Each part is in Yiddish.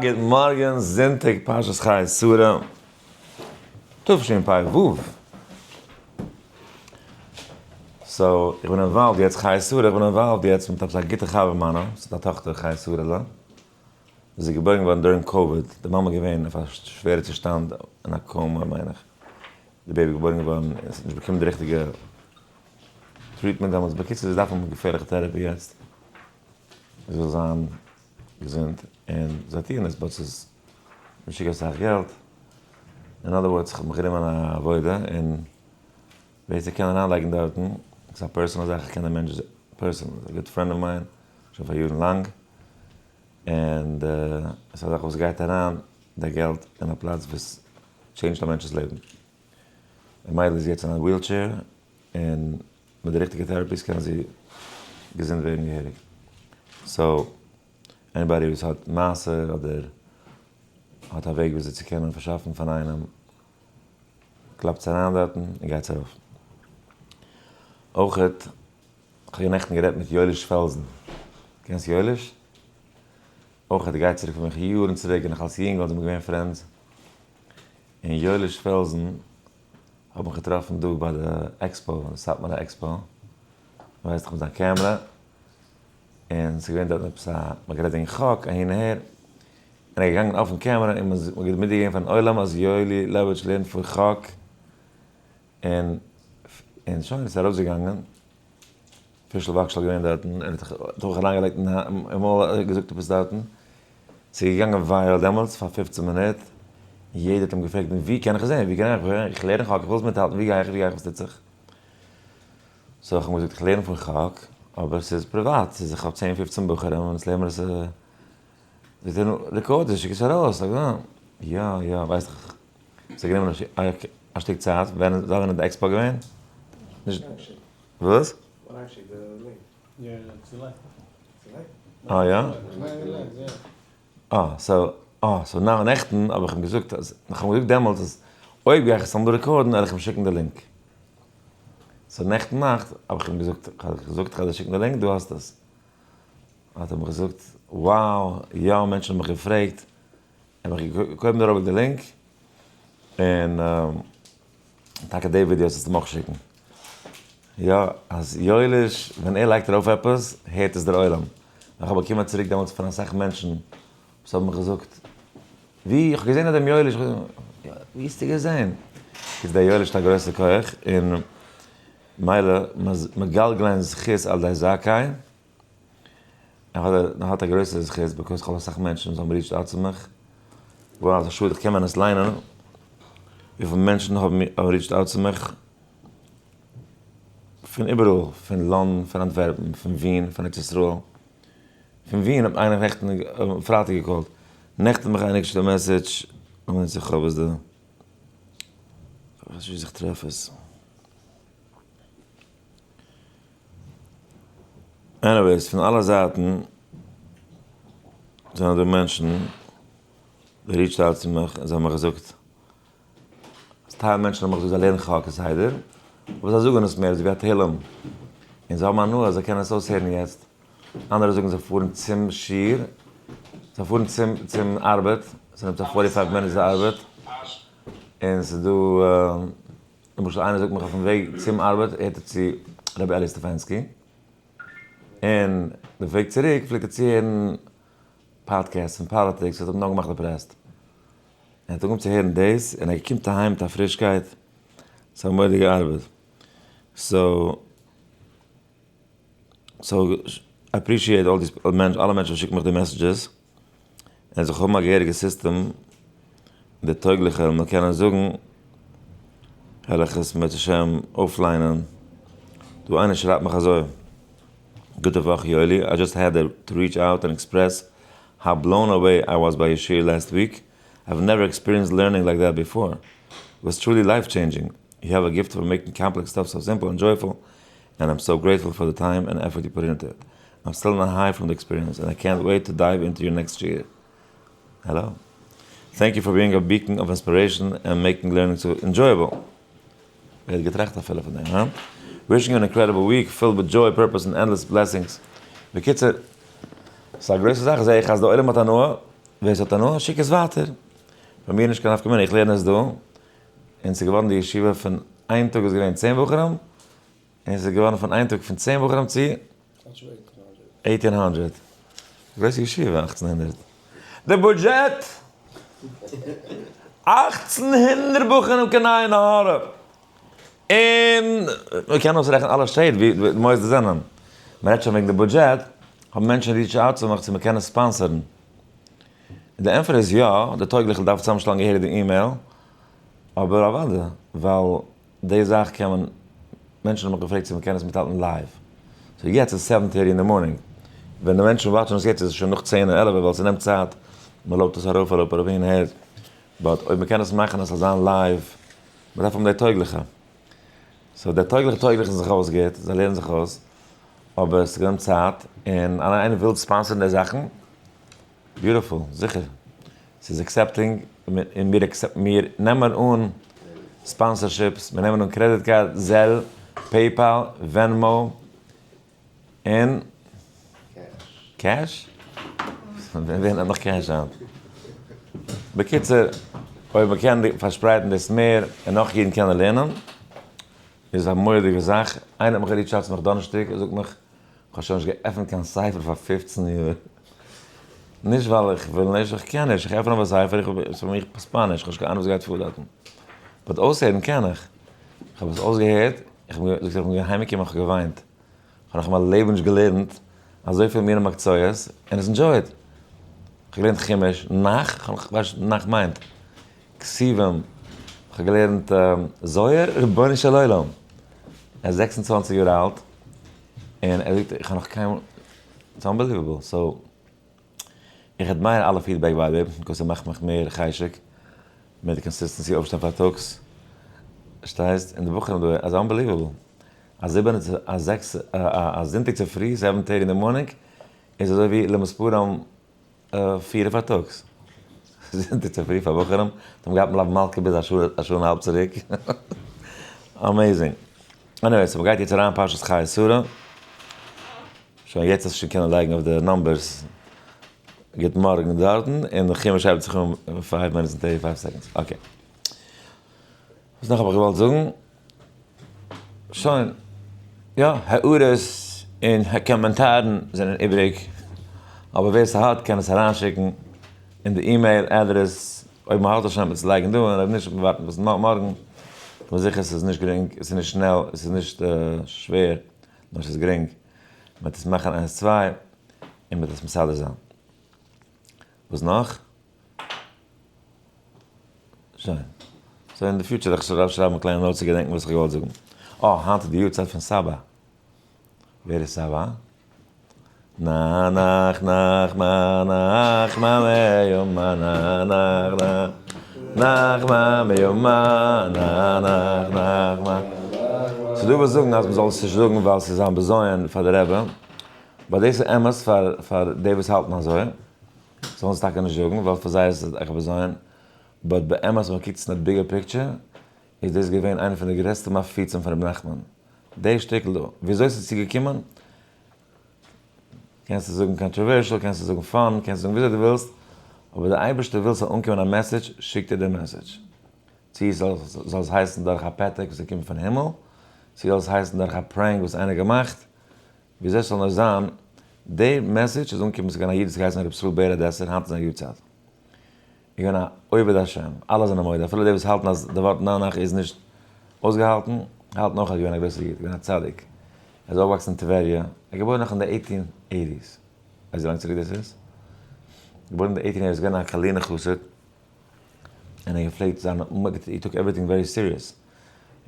גוט מארגן, זונטאג פרשת חיי שרה, תשפ ו. So, איך בין involved יעצט חיי שרה, איך בין involved יעצט מיט עפעס א גוטע חבר מיינע, ס'איז א טאכטער חיי שרה'לע, זי איז געבוירן געווארן during COVID, די מאמע געווען אויף א שווערע צושטאנד אין א coma מיין איך, די baby געבוירן געווארן און ס'האט נישט באקומען די ריכטיגע treatment דעמאלטס, בקיצור זי דארף האבן געפערליכע therapy יעצט, זי זאל זיין געזונט, און זיי טוען עס but ס'איז משוגע אסאך געלט, in other words כ'האב מיך גענומען א עבודה און ווער ס'קען אריינלייגן דארטן, ס'איז א personal זאך, איך קען דעם מענטש personal, איז א good friend of mine, שוין פאר יארן לאנג, און ס'איז א זאך וואס גייט אריין די געלט אין א פלאץ וואס change ט א מענטש'ס לעבן. די מיידל איז יעצט אין א wheelchair און מיט די ריכטיגע therapies קען זי געזונט ווערן געהעריג. So anybody וואס האט מעשר אדער האט א וועג וויאזוי צו קענען פארשאפן פאר איינעם, קלאפטס אריין דארטן און גייטס ארויף. אויכעט, כ'האב נעכטן גערעדט מיט יואליש פעלזן. קענסט יואליש? אויכעט גייט צוריק פאר מיך יארן צוריק, ווען איך אלס יונגל זענען מיר געווען friends. און יואליש פעלזן האב מיך געטראפן דא ביי די expo, די סאטמארע expo, ווייסט איך מיט זיין קעמרע, און ס'איז געווען דארט עפעס א, מ'האט גערעדט וועגן חק אהין אהער, און ער איז געגאנגען אויפן קעמרע און מ'האט מיטגעגעבן פארן עולם אז יואלי לעבאוויטש לערנט פאר חק, און און שוין, ס'איז ארויסגעגאנגען. פישל וואגשאל געווען דארטן, ער האט אויך אריינגעלייגט אין מויל געזאגט עפעס דארטן, ס'איז געגאנגען viral דעמאלטס פאר 15 מינוט, יעדער האט אים געפרעגט ווי קען איך עס זען, ווי קען איך, איך לערן חק, איך וויל עס מיטהאלטן, ווי גיי איך, ווי גיי איך, וואס טוט זיך? So איך האב אים געזאגט איך לערן פון חק, אבער ס'איז פריוואט, ס'איז איך האב צען פופצן בחורים און עס לערן מיר עס, זאגט ער נו record עס, שיק עס ארויס, זאג איך יא יא ווייסט איך, ס'האט גענומען א שטיק צייט, ווען זיי זענען אין די expo געווען? נישט. וואס? אה יא? אה so אה so נאר נעכטן האב איך אים געזאגט אז איך האב אים געזאגט דעמאלטס אז אויב גיי איך עס אמאל record ן וועל איך אים שיקן די link. So נעכטן נאכט האב איך אים געזאגט איך האב געזאגט איך וועל דיר שיקן די link דא האסטו עס. האט ער מיך געזאגט wow יא מענטשן האבן מיך געפרעגט האב איך געקויפט דערויף די link און טאקע די ווידיאו זאלסטו אים אויך שיקן. יא, אז יואליש ווען ער לייגט ארויף עפעס הערט עס דער עולם. איך האב באקומען צוריק דעמאלטס פון אסאך מענטשן וואס האבן מיך געזאגט ווי איך האב געזען אז דעם יואליש, ווי האסטו געזען? איז דער יואליש האט א גרויסע כח און מילא מגלגלין זכות על ידי זכאי. ער האט א גרויסע זכות because כ'האב אסאך מענטשן וואס האבן reached out צו מיך, וואו א שאד איך קען מען עס ליינען, וויפיל מענטשן האבן reached out צו מיך, פון איבעראל, פון לאנדאן, פון אנטווערפן, פון ווין, פון ארץ ישראל, פון ווין האט איינער נעכטן פרייטאג גע call ט, נעכטן האט מיך איינער געשיקט א message, לאמיר זען צו כ'האב עס דא, כ'ווייס נישט ווי איך טרעף עס. Anyways, פון אלע זייטן זענען דא מענטשן וואס reach ט out צו מיך און זיי האבן מיך געזאגט אז טייל מענטשן האבן מיך געזאגט זיי לערנען חק כסדר, אבער זיי זאגן עס מער אזוי ווי א תהלים, און זיי האבן הנאה אז זיי קענען עס אויסהערן יעצט, אנדערע זאגן זיי פארן צום שיעור, זיי פארן צום צום ארבעט, ס'נעמט זיי forty five minutes די ארבעט, און ס'איז דא. למשל איינער זאגט מיך אויפן וועג צום ארבעט הערט ער צו רבי אלי סטעפאנסקי, און די וועג צוריק פלעגט ער צוהערן podcasts פון politics האט אים נאר געמאכט depressed, ער האט אנגעהויבן צו הערן דאס און ער קומט אהיים מיט א פרישקייט, ס'איז א מורא'דיגע ארבעט, so so appreciate all these אלע מענטשן וואס שיקן מיך די messages, און זיך האבן א געהעריגע סיסטעם, די טויגליכע מען קענען זאגן, וועל איך עס בעזרת השם אויפליינען, דא איינער שרייבט מיך אזוי, גוטע וואך יואלי, I just had to reach out and express how blown away I was by your שיעור last week, I've never experienced learning like that before, it was truly life changing, you have a gift for making complex stuff so simple and joyful, and I'm so grateful for the time and effort you put into it. I'm still on a high from the experience and I can't wait to dive into your next year. Hello. Thank you for being a beacon of inspiration and making learning so enjoyable. ווער האט געטראכט אפילו פון דעם, הא? Wishing you an incredible week filled with joy, purpose and endless blessings. בקיצור, ס'איז א גרויסע זאך זעה איך אז די עולם האט הנאה. ווער ס'האט הנאה שיק עס ווייטער. ביי מיר נישט קיין נפקא מינה, איך לערן עס דא, און ס'איז געווארן די ישיבה פון איין טאג איז געווען 10 בחורים, און ס'איז געווארן פון איין טאג פון 10 בחורים צו 1800. גרויסע ישיבה, 1800. די budget! 1800 בחורים קיין עין הרע! און מ'קען אויסרעכענען אלע שטעט ווי די מוסדות זענען. מ'רעדט שוין וועגן די budget, האבן מענטשן reach out צו מיך צו מ'קען עס sponsor ן. די ענטפער איז יא, די טויגליכע דארף צוזאמשטעלן געהעריג די אימעיל, אבער אוודאי, ווייל די זאך קען מען, מענטשן האבן מיך געפרעגט צו מ'קען עס מיטהאלטן live. so יעצט איז 7:30 אין די morning, ווען די מענטשן watch ן עס יעצט איז עס שוין נאך 10 און 11 ווייל ס'נעמט צייט, מ'לאודט עס ארויף אראפ אראפ אהין אהער, but אויב מ'קען עס מאכן עס זאל זיין live, מ'דארף האבן די טויגליכע. so די טויגליכע טויגליכן זיך אויס גוט, זיי לערנען זיך אויס, אבער ס'גענומען צייט, און איינער וויל sponsor ן די זאכן, beautiful, זיכער. ס'איז accepting, און מיר accept, מיר נעמען אן sponsorships, מיר נעמען אן credit card, Zelle, PayPal, Venmo, און cash? ווער נעמט נאך קעש היינט? בקיצור, אויב מען קען פארשפרייטן דאס מער און נאך אידן קענען לערנען, איז א מורא'דיגע זאך. איינער האט מיך גע reach ט צו מיך דאנערשטאג, ער זאגט מיך, כ'האב שוין נישט געעפנט קיין ספר פאר 15 יאר. נישט ווייל איך וויל נישט, איך קען נישט, איך עפן אויף א ספר, איך האב, ס'איז פאר מיך ספאניש, איך האב נישט קיין אהנונג וואס גייט פאר דארטן. but אויסהערן קען איך. איך האב עס אויסגעהערט, איך בין, זאגט ער, איך בין אהיימגעקומען, איך האב געוויינט. איך האב נאך אין מיין לעבן נישט געלערנט אזויפיל מיני מקצועות, און עס enjoy ט. איך האב געלערנט חומש, נ"ך, איך ווייס נישט וואס נ"ך מיינט, כתובים, איך האב געלערנט זוהר, רבונו של עולם. ער איז 26 יאר אלט, און ער זאגט, איך האב נאך קיינמאל, it's unbelievable, so איך admire אלע feedback ביי דיר, because ס'מאכט מיך מער חשק, מיט די consistency אויפשטיין פארטאגס, פארשטייסט? און די בחורים דא, איז unbelievable. א זיבענע צו א זעקס א זונטאג צופרי 7:30 אין די morning איז אזוי ווי למספרם 4 פארטאגס. זונטאג צופרי פאר בחורים, זיי האבן געהאט מלוה מלכה ביז א שעה א שעה און א האלב צוריק. amazing. anyway, so מ'גייט יעצט אריין פרשת חיי שרה. שוין יעצט האסטו שוין קענען לייגן אויף די numbers. גוט מארגן דארטן, און די חומש הייבט זיך אן 5 minutes and 35 seconds. okay. וואס נאך האב איך געוואלט זאגן? שוין. יא, הערות און קאמענטארן זענען איבריג, אבער ווער ס'האט קען עס אריינשיקן אין די email address, אויב מ'האט עס שוין וועט עס לייגן דא, און אויב נישט וועט מען ווארטן ביז מארגן. כ'בין זיכער ס'איז נישט גרינג, ס'איז נישט שנעל, ס'איז נישט שווער, נאר ס'איז גרינג. מ'וועט עס מאכן איינס צוויי, און מ'וועט עס מסדר זיין. וואס נאך? שוין. so אין די future וועל איך שרייבן קליינע notes צו געדענקן וואס איך האב געוואלט זאגן. אה, היינט איז די יארצייט פון סבא. ווער איז סבא? נא נח נח מא נח מא מיומא נא נח נח נח מא מיומא נא נח נח מא. ס'איז דא וואס זאגן אז מ'זאל עס נישט זאגן ווייל ס'איז א בזיון פאר די רבי. but דאס איז אמת פאר פאר די וואס האלטן אזוי. זאלן עס טאקע נישט זאגן ווייל פאר זיי איז עס עכט בזיון. but באמת ווען מ'קוקט עס אין די bigger picture איז דאס געווען איינע פון די גרעסטע מפיצים פון רבי נחמן. די שטיקל דא. וויאזוי ס'איז צוגעקומען, קענסטו זאגן controversial, קענסטו זאגן fun, קענסטו זאגן וויאזוי דו ווילסט, אבער דער אייבערשטער וויל ס'זאל אנקומען א message, שיקט ער די message. צי זאל עס הייסן דורך א פתק וואס איז געקומען פון הימל, צי זאל עס הייסן דורך א prank וואס איינער האט געמאכט, וויאזוי ס'זאל נאר זיין, די message איז אנגעקומען, ס'איז געווען א איד וואס האט געהייסן רבי ישראל בער אדעסער, היינט איז זיין יארצייט. איז געווען א עובד השם, אלע זענען מודה, אפילו די וואס האלטן אז די ווארט נ נח איז נישט אויסגעהאלטן, האלטן אויך אז ער איז געווען א גרויסער איד, געווען א צדיק. ער איז אויפגעוואקסן אין טבריה, ער איז געבוירן נאך אין די 18 eighties, ווייסט ווי לאנג צוריק דאס איז? געבוירן אין די 18 eighties, געווען א קארלינער חסיד, און ער געפלעגט זיין, he took everything very serious,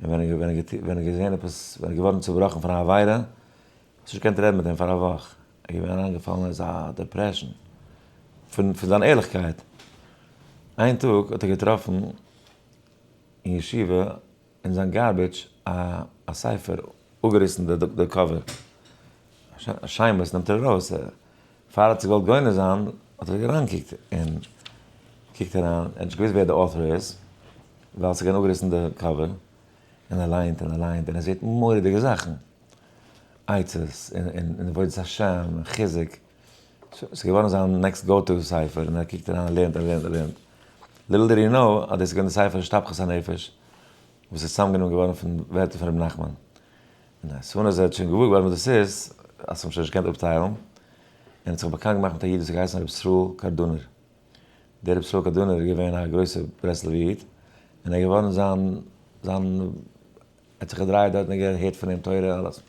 און ווען ער ווען ער געזען עפעס, ווען ער געווארן צובראכן פון א עבירה, האסט נישט געקענט רעדן מיט אים פאר א וואך, ער איז געווען אריינגעפאלן אין אזא depression, פון פון זיין ערליכקייט. איין טאג האט ער געטראפן אין ישיבה אין זיין garbage א א ספר, אפגעריסן די די cover, שמות נעמט ער ארויס, פאר ער האט זיך געוואלט גונז זיין האט ער אריינגעקוקט און קוקט אריין, ער האט נישט געוואוסט ווער די author איז, ווייל ס'איז געווען אפגעריסן די cover, און ער ליינט און ער ליינט און ער זעט מורא'דיגע זאכן, עצות און עבודת השם און חיזוק. ס'איז געווארן זיין next go to ספר, און ער קוקט אריין און לערנט און לערנט און לערנט. Little did he know אז דאס איז געווען די ספר השתפכות הנפש, וואס איז צוזאמגענומען געווארן פון ווערטער פון רבי נחמן. און as soon as ער האט שוין געוואר געווארן וואס דאס איז, אז ס'האט שוין נישט געקענט אפטיילן, און האט זיך באקאנט געמאכט מיט א איד וואס האט געהייסן רבי ישראל קארדונער. דער רבי ישראל קארדונער איז געווען א גרויסער ברסלב'ער איד, און ער איז געווארן זיין זיין ער האט זיך געדרייט דארט און געהערט פון אים תורה און אלעס.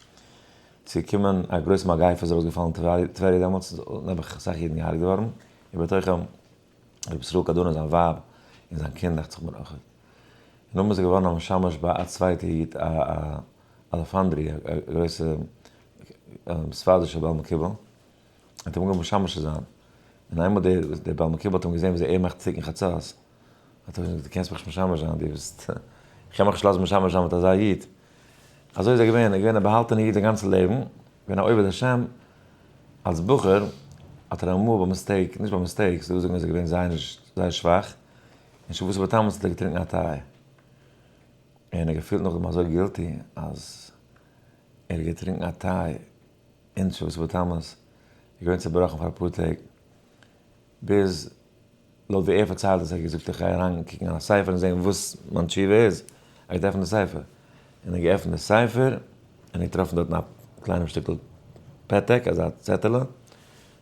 ס'איז געקומען א גרויסע מגיפה איז ארויסגעפאלן אין טבריה דעמאלטס, איז נעבעך אסאך אידן געהארגט געווארן, ובתוכם רבי ישראל קארדונער זיין ווייב און זיין קינד דאכט זיך מיר אויך. און נאכדעם איז ער געווארן א משמש ביי א צווייטע איד א א אלעפאנדרי א גרויסע ספרדישע בעל מקובל, האט אים אנגעהויבן משמש צו זיין, און איינמאל דער דער בעל מקובל האט אים געזען וויאזוי ער מאכט תיקון חצות, האט ער געזאגט דו קענסט מיך נישט משמש זיין, דו ביסט, איך קען מיך נישט לאזן משמש זיין מיט אזא איד. אזוי איז ער געווען, ער איז געווען א באהאלטענע איד זיין גאנצע לעבן, געווען א עובד השם, אלס בחור האט ער אמאל ביי mistake, נישט ביי mistake, ס'דא וואס זאגן אז ער איז געווען זייער נישט, זייער שוואך, און שבעה עשר בתמוז האט ער געטרינקען א טיי, און ער האט געפילט נאכדעם אזוי guilty אז ער האט געטרינקען א טיי אין שבעה עשר בתמוז, איז געווען צעבראכן פאר אפאר טעג, ביז לויט ווי ער פארציילט אז ער האט געזאגט איך גיי אריין קוקן אין א ספר און זען וואס מיין תשובה איז, ער האט געעפנט די ספר, און ער האט געעפנט די ספר און געטראפן דארטן א קליינעם שטיקל פתק, אזא צעטעלע, און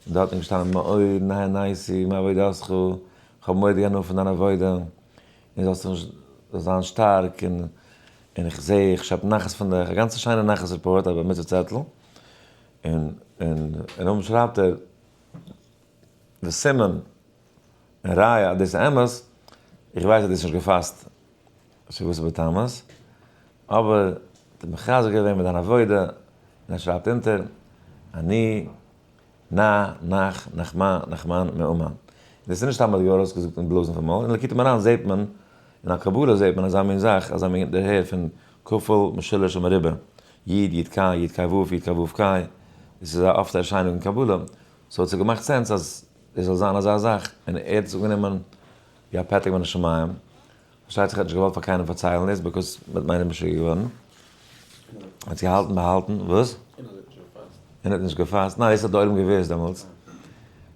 דארטן איז געשטאנען מאוד נהניתי מעבודתך, איך האב מורא'דיג הנאה פון דיין עבודה, און זאלסט זיך נישט, זאלסט זיין שטארק, און און איך זע איך שעפ נחת פון דיך, א גאנצע שיינע נחת report, א בר מצוה צעטל, און און און אויבן שרייבט ער די סימן און ראיה אז דאס איז אמת, איך ווייס אז דו האסט נישט געפאסט שבעה עשר בתמוז, אבער דו מחזק געווען מיט דיין עבודה, און ער שרייבט אונטער, אני נ נח נחמה נחמן מאומן. דאס איז נישט סתם האט ארויסגעזאגט און בלאזן פון מויל, אין ליקוטי מוהר"ן זעט מען, אין א קבלה זעט מען אזא מין זאך, אזא מין דערהער פון כפול משולש ומרובע, י' י' ק י' ק ו' י' ק ו' ק, דאס איז א אפטע ערשיינונג אין קבלה, so האט זיך געמאכט sense אז דאס זאל זיין אזא זאך, און ער האט עס אנגענומען ווי א פתק מן השמים, פארשטייט זיך ער האט נישט געוואלט פאר קיינעם פארציילן דאס because מ'וואלט מיינען משוגע געווארן. ער האט עס געהאלטן באהאלטן, וואס? און אז ער האט נישט געפאסט. און ער האט נישט געפאסט, ניין דאס האט די עולם געוואוסט דעמאלטס.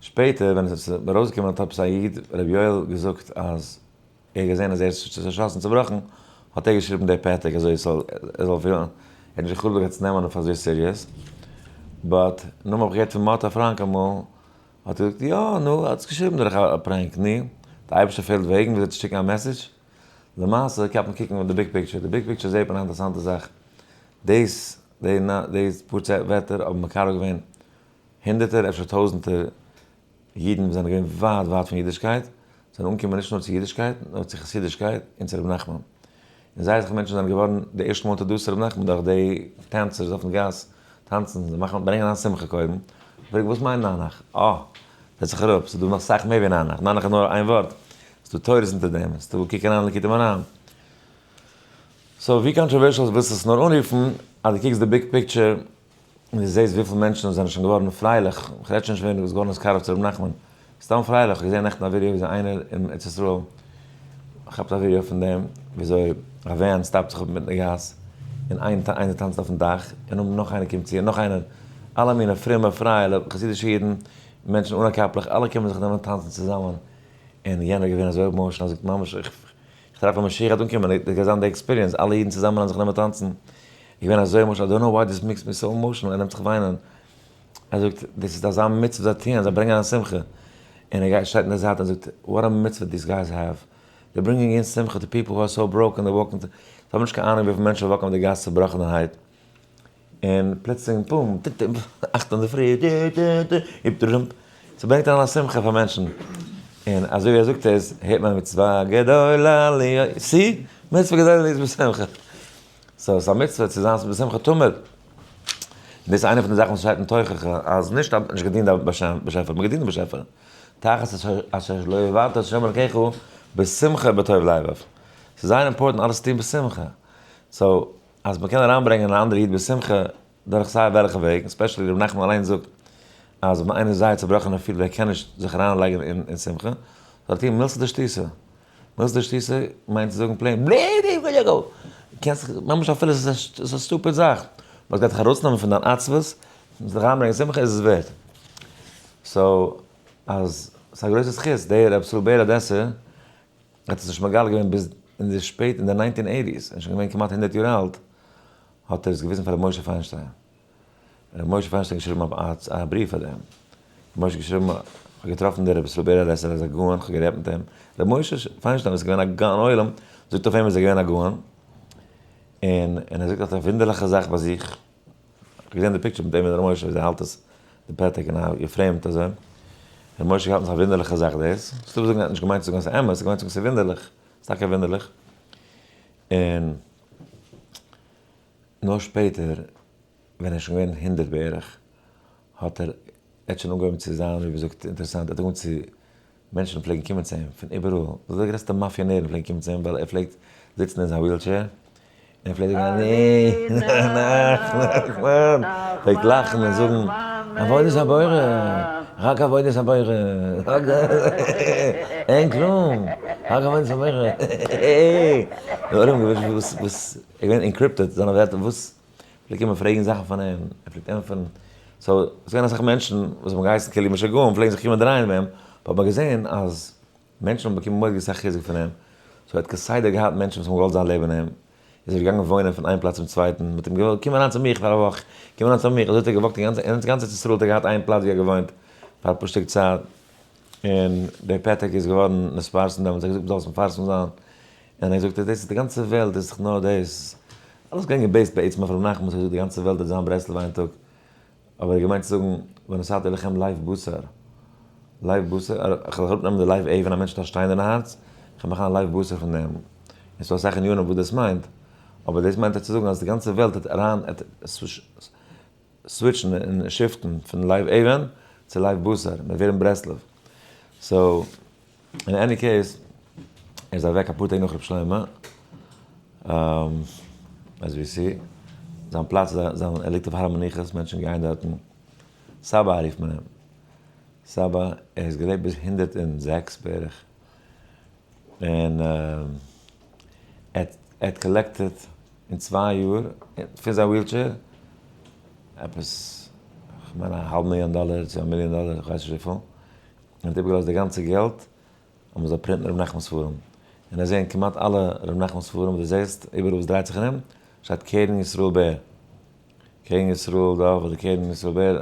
שפעטער ווען עס איז ארויסגעקומען האט עפעס א איד ר' יואל געזאגט אז ער האט געזען אז ער איז צעשאסן צעבראכן, האט ער געשריבן די פתק אזוי עס זאל ער זאל פילן, ער האט נישט געחלומט צו נעמען אויף אזוי serious. But נאכדעם האב איך געהערט פון מאטא פראנק אמאל האט ער געזאגט, יא, נו, ער האט עס געשריבן דורך א prank, נו, די אייבערשטער פעלט וועגן וויאזוי צו שיקן א message? למעשה קען מען קוקן די big picture, די big picture זעט מען א אינטערעסאנטע זאך, דאס, די פאר ווערטער האבן מקרב געווען הונדערטער אפשר טויזנטער אידן וואס זענען געווען ווייט ווייט פון אידישקייט, זענען אנגעקומען נישט נאר צו אידישקייט, נאר צו חסידישקייט און צו רבי נחמן. און זייער אסאך מענטשן זענען געווארן די ערשטע מאל introduced צו רבי נחמן דורך די טענצערס אויפן גאס טאנצן, זיי מאכן ברענגען אריין שמחה קודם, פרעג וואס מיינט נ-נח? אה, זעץ זיך אראפ, ס'איז דא נאך סאך מער ווי נ-נח, נ-נח איז נאר איין ווארט, ס'איז דא תורות אונטער דעם, ס'איז דא קוק אריין ליקוטי מוהר"ן. So ווי controversial ווילסט עס נאר אנרופן, אז דו קוקסט די big picture, און דו זעסט וויפיל מענטשן זענען שוין געווארן פרייליך, איך רעד שוין נישט ווען דו ביסט געווארן נתקרב צו רבי נחמן, סתם פרייליך, איך האב געזען נעכטן א ווידעא וויאזוי איינער אין ארץ ישראל כאפט א ווידעא פון דעם וויאזוי א van stop ט זיך אפ אינמיטן די גאס, און איינער טאנצט אויפן דאך, און נאך איינער קומט צו, און נאך איינער, אלע מיני פרומע, פרייע, חסידישע אידן, מענטשן אן א קאפלעך, אלע קומען זיך נעמען טאנצן צוזאמען, און יענער איז געווען אזוי emotional, ער זאגט ממש איך טראכט ווען משיח וועט אנקומען, דאס גייט זיין די experience, אלע אידן צוזאמען וועלן זיך נעמען טאנצן, איך בין אזוי emotional, I don't know why this makes me so emotional, ער נעמט זיך וויינען, ער זאגט, דאס איז אזא מצוה זיי טוען, זיי ברענגען א שמחה, און ער גייט שטייט אין די זייט און זאגט, what a מצוה these guys have, they bringing in שמחה to people who are so broken, they walking, זיי האבן נישט קיין אהנונג וויפיל מענטשן walk ן אויף די גאס צובראכענערהייט, און פלוצלינג בום, טוט טוט, אכט אינדערפרי, טו טו טו, היפ טו ס'ברענגט אריין א שמחה פאר מענטשן, און אזוי ווי ער זאגט עס, הערט מען מצוה גדולה להיות, see? מצוה גדולה להיות בשמחה. So ס'איז א מצוה צו זיין בשמחה תמיד. און דאס איז איינע פון די זאכן וואס שטייט אין תוכחה, אז נישט אז מ'האט נישט געדינט די באשעפער, מ'האט געדינט די באשעפער. תחת אשר לא עבדת את ה' אלקיך בשמחה ובטוב לבב. ס'איז זייער important אלעס צו טון בשמחה. So אז מ'קען אריינברענגען אן אנדערע איד בשמחה דורך סיי וועלכע וועג, especially ר' נחמן אליין זאגט אז ווען איינער איז זייער צובראכן און פילט ער קען נישט זיך אריינלייגן אין שמחה, זאל ער טון מילתא דשטותא. מילתא דשטותא מיינט צו זאגן plain קענסט ממש אפילו עס איז א stupid זאך, באט גייט דיך ארויסנעמען פון דיין עצבות, און זיך אריינברענגען שמחה איז עס ווערט. So, אז ס'איז א גרויסע זכות, דער רב ישראל בער אדעסער האט עס נישט מגלה געווען ביז אין די שפעט אין די nineteen eighties, ער איז שוין געווען כמעט 100 יאר אלט, האט ער עס געוויזן פאר ר' משה פיינשטיין. ר' משה פיינשטיין האט געשריבן א בריוו פאר דעם. ר' משה האט געשריבן, איך האב געטראפן דער רבי ישראל בער אדעסער איז א גאון, איך האב גערעדט מיט אים. ר' משה פיינשטיין וואס איז געווען א גאון עולם, זאגט אויף אים איז ער געווען א גאון, און ער זאגט ער האט א וואונדערליכע זאך ביי זיך, איך האב געזען די picture מיט אים און ר' משה ווי ער האלט עס די פתק און א געפרעימט אזוי, ר' משה האט געהאלטן ס'איז א וואונדערליכע זאך דאס, ס'דא וואס זאגן ער האט נישט געמיינט צו זאגן אז ס'איז אמת, ער האט געמיינט צו זאגן ס'איז וואונדערליך, ס'איז טאקע וואונדערליך, און נאר שפעטער ווען ער איז שוין געווען 100 בערך האט ער, ער האט שוין אנגעהויבן צו זיין ווי מ'זאגט אינטערעסאנט, ער האט אנגעהויבן צו, מענטשן פלעגן קומען צו אים פון איבעראל, דאס איז די גרעסטע מאפיאנערן פלעגן קומען צו אים ווייל ער פלעגט זיצן אין זיין wheelchair און ער פלעגט זאגן אני נחמן, פלעגט לאכן און זאגן עבודת הבורא, רק עבודת הבורא, רק אין כלום, רק עבודת הבורא, די עולם האט געוואוסט וואס, ער איז געווען encrypted זיינע ווערטער וואס, פלעגט קומען פרעגן זאכן פון אים, ער פלעגט ענטפערן, so עס איז געווען אסאך מענטשן וואס האבן געהייסן כאילו משוגעים פלעגן זיך קומען דרייען ביי אים, אבער האט מען געזען אז מענטשן האבן באקומען מורא'דיג אסאך חיזוק פון אים, so ער האט כסדר געהאט מענטשן וואס האבן געוואלט זיין לעבן אים, איז ער געגאנגען וואוינען פון איין פלאץ צום צווייטן, מען האט אים געוואלט קום אריין צו מיך פאר א וואך, קום אריין צו מיך, אזוי האט ער גע walk ט אין גאנץ ארץ ישראל האט ער געהאט איין פלאץ ווי ער האט געוואוינט פאר אפאר שטיק צייט, און דער פתק איז געווארן נתפרסם דעמאלטס, ער האט געזאגט מען זאל עס מפרסם זיין, און ער זאגט אז דאס איז די גאנצע וועלט, דאס איז דאך נאר דאס, אלעס געווען גע based בעצם אויף ר' נחמן וואס האט געזאגט די גאנצע וועלט וועט זיין ברסלב איין טאג, אבער ער האט געמיינט צו זאגן ונתתי לכם לב בשר, לב בשר, איך וועל אראפנעמען די לב אבן, א מענטש האט א שטיין אין הארץ, איך וועל מאכן א לב בשר פון דעם, און ס'דא אסאך ענינים וואס דאס מיינט, אבער דאס מיינט צו זאגן אז די גאנצע וועלט וועט אריין switch ן און shift ן פון לב אבן צו לב בשר, מיר ווערן ברסלב. So, in any case, ער איז אוועק אפאר טעג נאך ר' שלמה, as we see, זיין פלאץ איז זיין, ער ליגט אויף הר המנוחות, מענטשן גייען דארטן, סבא רופט מען אים, סבא, ער איז געלעבט ביז 106 בערך, און ער האט collected אין צוויי יאר פון זיין wheelchair עפעס כ'מיין א האלב מיליאן דאלער צו א מיליאן דאלער כ'ווייס נישט וויפיל, און האט איבערגעלאזט די גאנצע געלט אז מ'זאל print ן ר' נחמן ספרים, און עס זעהן כמעט אלע ר' נחמן ספרים וואס דו זעהסט איבעראל וואס דרייט זיך ארום שטייט קרן ישראל בער, קרן ישראל דוב אדער קרן ישראל בער,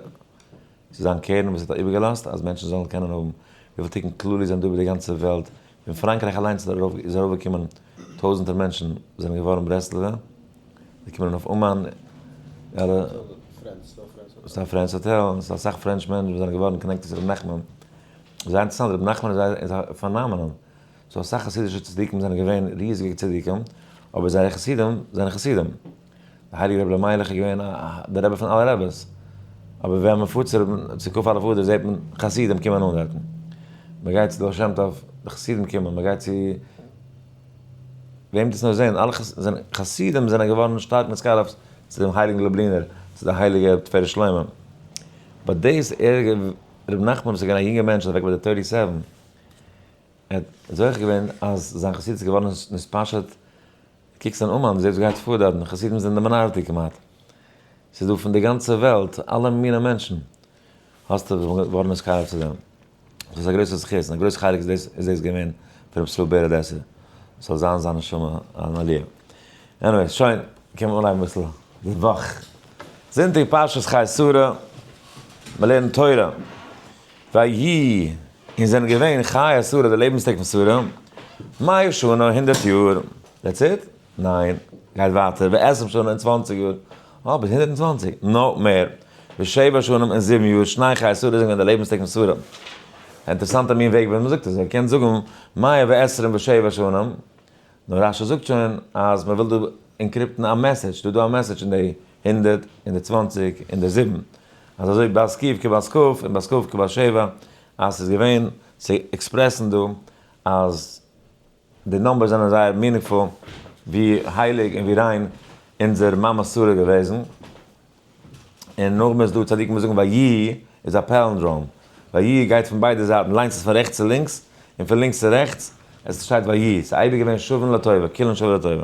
ס'איז זיין קרן וואס ער האט איבערגעלאזט אז מענטשן זאלן קענען האבן, וויפיל תיקון כללי זענען דא איבער די גאנצע וועלט, פון פראנקרייך אליינס איז ארויפגעקומען טויזענטער מענטשן וואס זענען געווארן ברסלב'ע, זיי קומען אויף אומאן, אלע, ס'איז א Friends Hotel, ס'איז אסאך French מענטשן וואס זענען געווארן connected צו ר' נחמן, זייער אינטערעסאנט, ר' נחמן איז א phenomenon, ס'דא אסאך חסידישע צדיקים זענען געווען ריזיגע צדיקים, אבער זייערע חסידים זענען חסידים. דער הייליגער רבי אלימלך איז געווען דער רבי פון אלע רביס, אבער ווען מען פארט צו כ"א אדר זעט מען חסידים קומען אן דארטן, מען גייט צו די בעל שם טוב, די חסידים קומען, מען גייט צו וועם דאס נאר זען, אלע חסידים זענען געווארן שטארק נתקרב צו דעם הייליגן לובלינער, צו די הייליגע תפארת שלמה, but דאס ער רבי נחמן וואס איז געווען א יונגער מענטש אוועק ביי די thirty seven, ער האט זוכה געווען אז זיין חסידות איז געווארן נתפשט קוקסט אין אומאן, דו זעסט וואס גייט פאר דארטן, חסידים זענען די minority כמעט. ס'איז דא פון די גאנצע וועלט, אלע מיני מענטשן. האסטו געווארן נתקרב צו דעם. דאס איז א גרויסע זכות, און א גרויס חלק איז דאס איז דאס געווען פון רבי ישראל בער אדעסער. ס'זאל זיין זיין נשמה אן עליה. Anyway, שוין, קען מען אנהייבן אביסל די וואך. זונטאג פרשת חיי שרה, מ'לערנט תורה. ויהי, און זענען געווען חיי שרה, די לעבנסטעג פון שרה, מאה שנה, 100 יאר. That's it? ניין. גייט ווייטער, ועשרים שנה, און 20 יאר. אה, ביז 120. No, מער. ושבע שנים, און זיבן יאר. שני חיי שרה זענען געווען די לעבנסטעג פון שרה. אינטערעסאנטע מין וועג ווי מ'זאגט עס. ער קען זאגן מאה ועשרים ושבע שנים. נאר רש"י זאגט שוין אז מ'וויל דא encrypt ן א message. דא איז דא א message אין די הונדערט, אין די 20, אין די זיבן. אז אזוי בת קוף כבת כף און בת כף כבת שבע, אז ס'איז געווען צו express ן דא אז די numbers זענען זייער meaningful ווי הייליג און ווי ריין אונזער מאמע שרה איז געוועזן. און נאכדעם איז דא צדיקים וואס זאגן ויהי איז א palindrome, ויהי גייט פון ביידע זייטן, ליינסט עס פון רעכטס צו לינקס און פון לינקס צו רעכטס, עס שטייט ויהי, ס'איז אייביג געווען שווין לטובה, כולן שווין לטובה.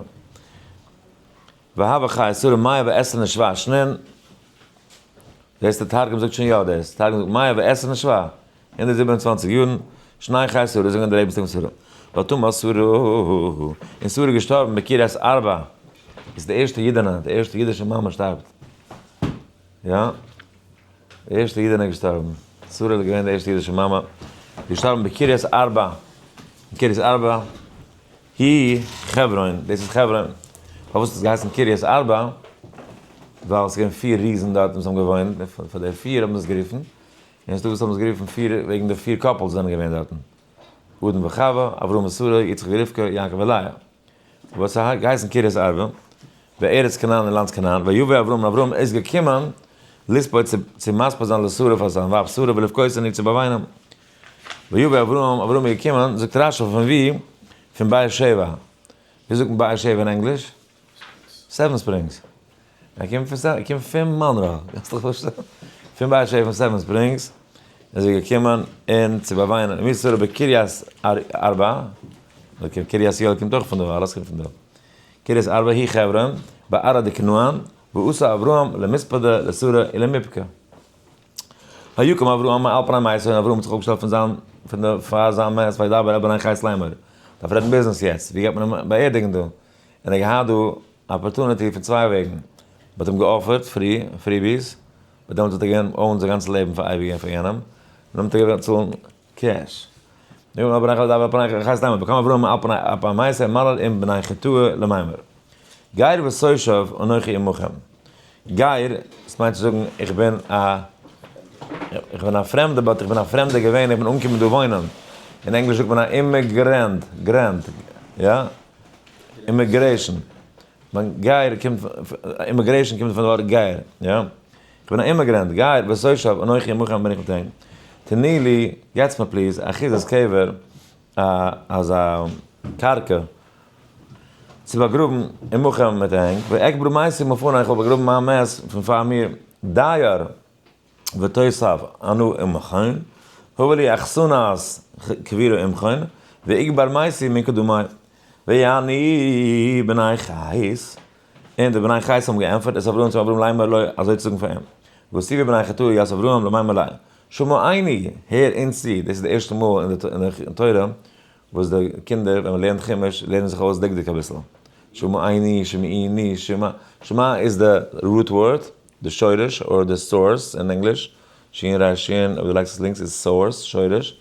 והוה חיי שרה מאה ועשרים ושבע שנין. זעסט די תרגום זאגט שוין יא דאס, תרגום זאגט מאה ועשרים ושבע, 127 יארן, שני חיי שרה זענען די לעבנסטאג פון שרה. ותמת שרה, און שרה איז געשטארבן בקריית ארבע, איז די ערשטע אידענע, די ערשטע אידישע מאמע שטארבט. יא, די ערשטע אידענע איז געשטארבן. שרה איז געווען די ערשטע אידישע מאמע, געשטארבן בקריית ארבע, אין קרית ארבע, היא חברון, דאס איז חברון. פארוואס האט עס געהייסן קרית ארבע? ווייל עס איז געווען פיר ריזן דארט וואס האבן געוואוינט, פאר די פיר האבן עס גערופן, און עס איז דא וואס האבן עס גערופן פיר וועגן די פיר couples זענען געווען דארטן, אדם וחווה, אברהם ושרה, יצחק ורבקה, יעקב ולאה. וואס האט געהייסן קרית ארבע, בארץ כנען אין לאנד כנען, ויבא אברהם און אברהם איז געקומען לספוד צו מספיד זיין לשרה פאר זיין ווייב שרה ולבכות און איר צו באוויינען. ויבא אברהם, אברהם איז געקומען, זאגט רשי פון ווי? פון באר שבע. ווי זאגט מען באר שבע אין ענגליש? Seven Springs. ער קומט פון ער קומט פון מאנרא, קענסט דיך פארשטעלן? פון באר שבע פון Seven Springs איז ער געקומען און צו באוויינען, ומי שרה בקרית ארבע, קרית יואל קומט אויך פון דא, אלעס קומט פון דא. קרית ארבע היא חברון, בארעא דכנען, ואתא אברהם למספדא לשרה ולמיבכא. ויקם אברהם מעל פני מתו, און אברהם האט זיך אויפגעשטעלט פון זיין, פון די, פאר זיין מת, וידבר אל בני חת לאמור. דארף רעדן ביזנעס יעצט, ווי גייט מען אים באערדיגן דא? און ער האט געהאט דא opportunity פון צוויי וועגן. מען האט אים גע offer ט free, freebies, but דעמאלטס האט ער געווען own זיין גאנצע לעבן פאר אייביג געווען פאר יענעם, און דעמאלט האט ער געוואלט צאלן cash. ויקם אברהם מעל פני מתו ומלל עם בני חתו לאמר. גר ותושב אנכי עמכם. גר, דאס מיינט צו זאגן איך בין א, איך בין א פרעמדע, but איך בין א פרעמדע געווען, איך בין אנגעקומען דא וואוינען. אין ענגליש זאגט מען א immigrant, grant, יא? immigration. מיין גר קומט, immigration קומט פון די ווארט גר, יא? איך בין א immigrant, גר ותושב אנכי עמכם בין איך מיט ענק. תנו לי, געטס מיר please, אחוזת קבר, א אזא קרקע צו באגראבן עמכם מיט ענק, ואקברה מתי מלפני, איך וועל באגראבן מיין מת פון פאר מיר, דייר ותושב אנא עמכם, הבה לי אחסנת קבורה עמכם, ואקבר מתי מקדמי. ויענו בני חת, און די בני חת האבן געענטפערט את אברהם צו אברהם לאמר לו, אזוי צו זאגן פאר אים, והשיבו בני חתו את אברהם לאמר לו, שמענו, הער אונז צו, דאס איז די ערשטע מאל אין די תורה וואס די קינדער ווען מען לערנט חומש לערנען זיך אויס דקדוק אביסל, שמענו, שמעיני, שמע, שמע איז די root word, די שורש, אדער די source אין ענגליש, שין ריש שין, אויב דו לייגסט עס לינקס איז source, שורש,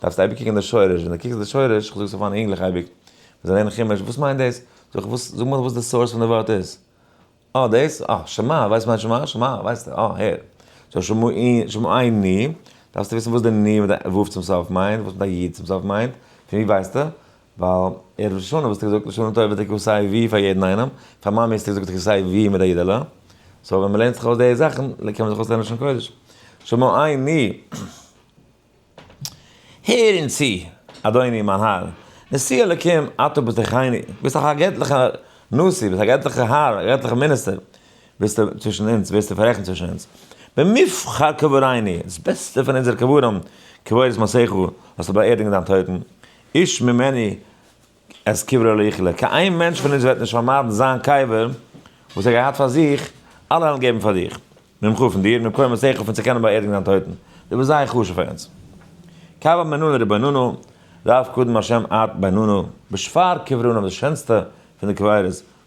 דארפסט אייביג קוקן די שורש, ווען דו קוקסט די שורש, כ'זאג עס אויף מיינע אינגלעך אייביג, ווען זיי לערנען חומש, וואס מיינט דאס? זאג איך, וואס, זאג מיר וואס די source פון די ווארט איז. אה, דאס? אה, שמע, ווייסט מיינט שמע? שמע, ווייסטו, אה, הער. so שמענו, דארפסטו וויסן וואס די ני מיט די ו' צום סוף מיינט, וואס מיט א י' צום סוף מיינט, פון ווי ווייסטו? ווייל ערב ראש השנה וואלסטו געזאגט לשנה טובה תקוה סיי ווי פאר יעדן איינעם, פאר מאמי האסטו געזאגט תקוה סיי ווי מיט א אידעלע, so ווען מ'לערנט זיך אויס די זאכן קען מען זיך אויסלערנען לשון קודש. שמענו. הער אונז צו, אדוני מיין האר, נשיא אלקים אתה בתוכנו, ביסט דאך א געטליכער נשיא, ביסט א געטליכער האר, א געטליכער מיניסטער, ביסטו צווישן אונז, ווערסטו פאררעכנט צווישן אונז. במבחר קבורנו, דאס בעסטע פון אונזערע קברים, קבור את מתך, זאלסטו באערדיגן דיין טויטן, איש ממנו את קברו לא יכלה, קיין איין מענטש פון אונז וועט נישט פארמיידן זיין קבר וואס ער האט געהאט פאר זיך, אלע וועלן געבן פאר דיך, ממך פון דיר, ממקום מתך פון צו קענען באערדיגן דיין טויטן, דו ביסט זייער חשוב פאר אונז. קבע מננו רבוננו, רב קדם השם את ביננו, בשפר קברנו, די שענסטע פון די קברות,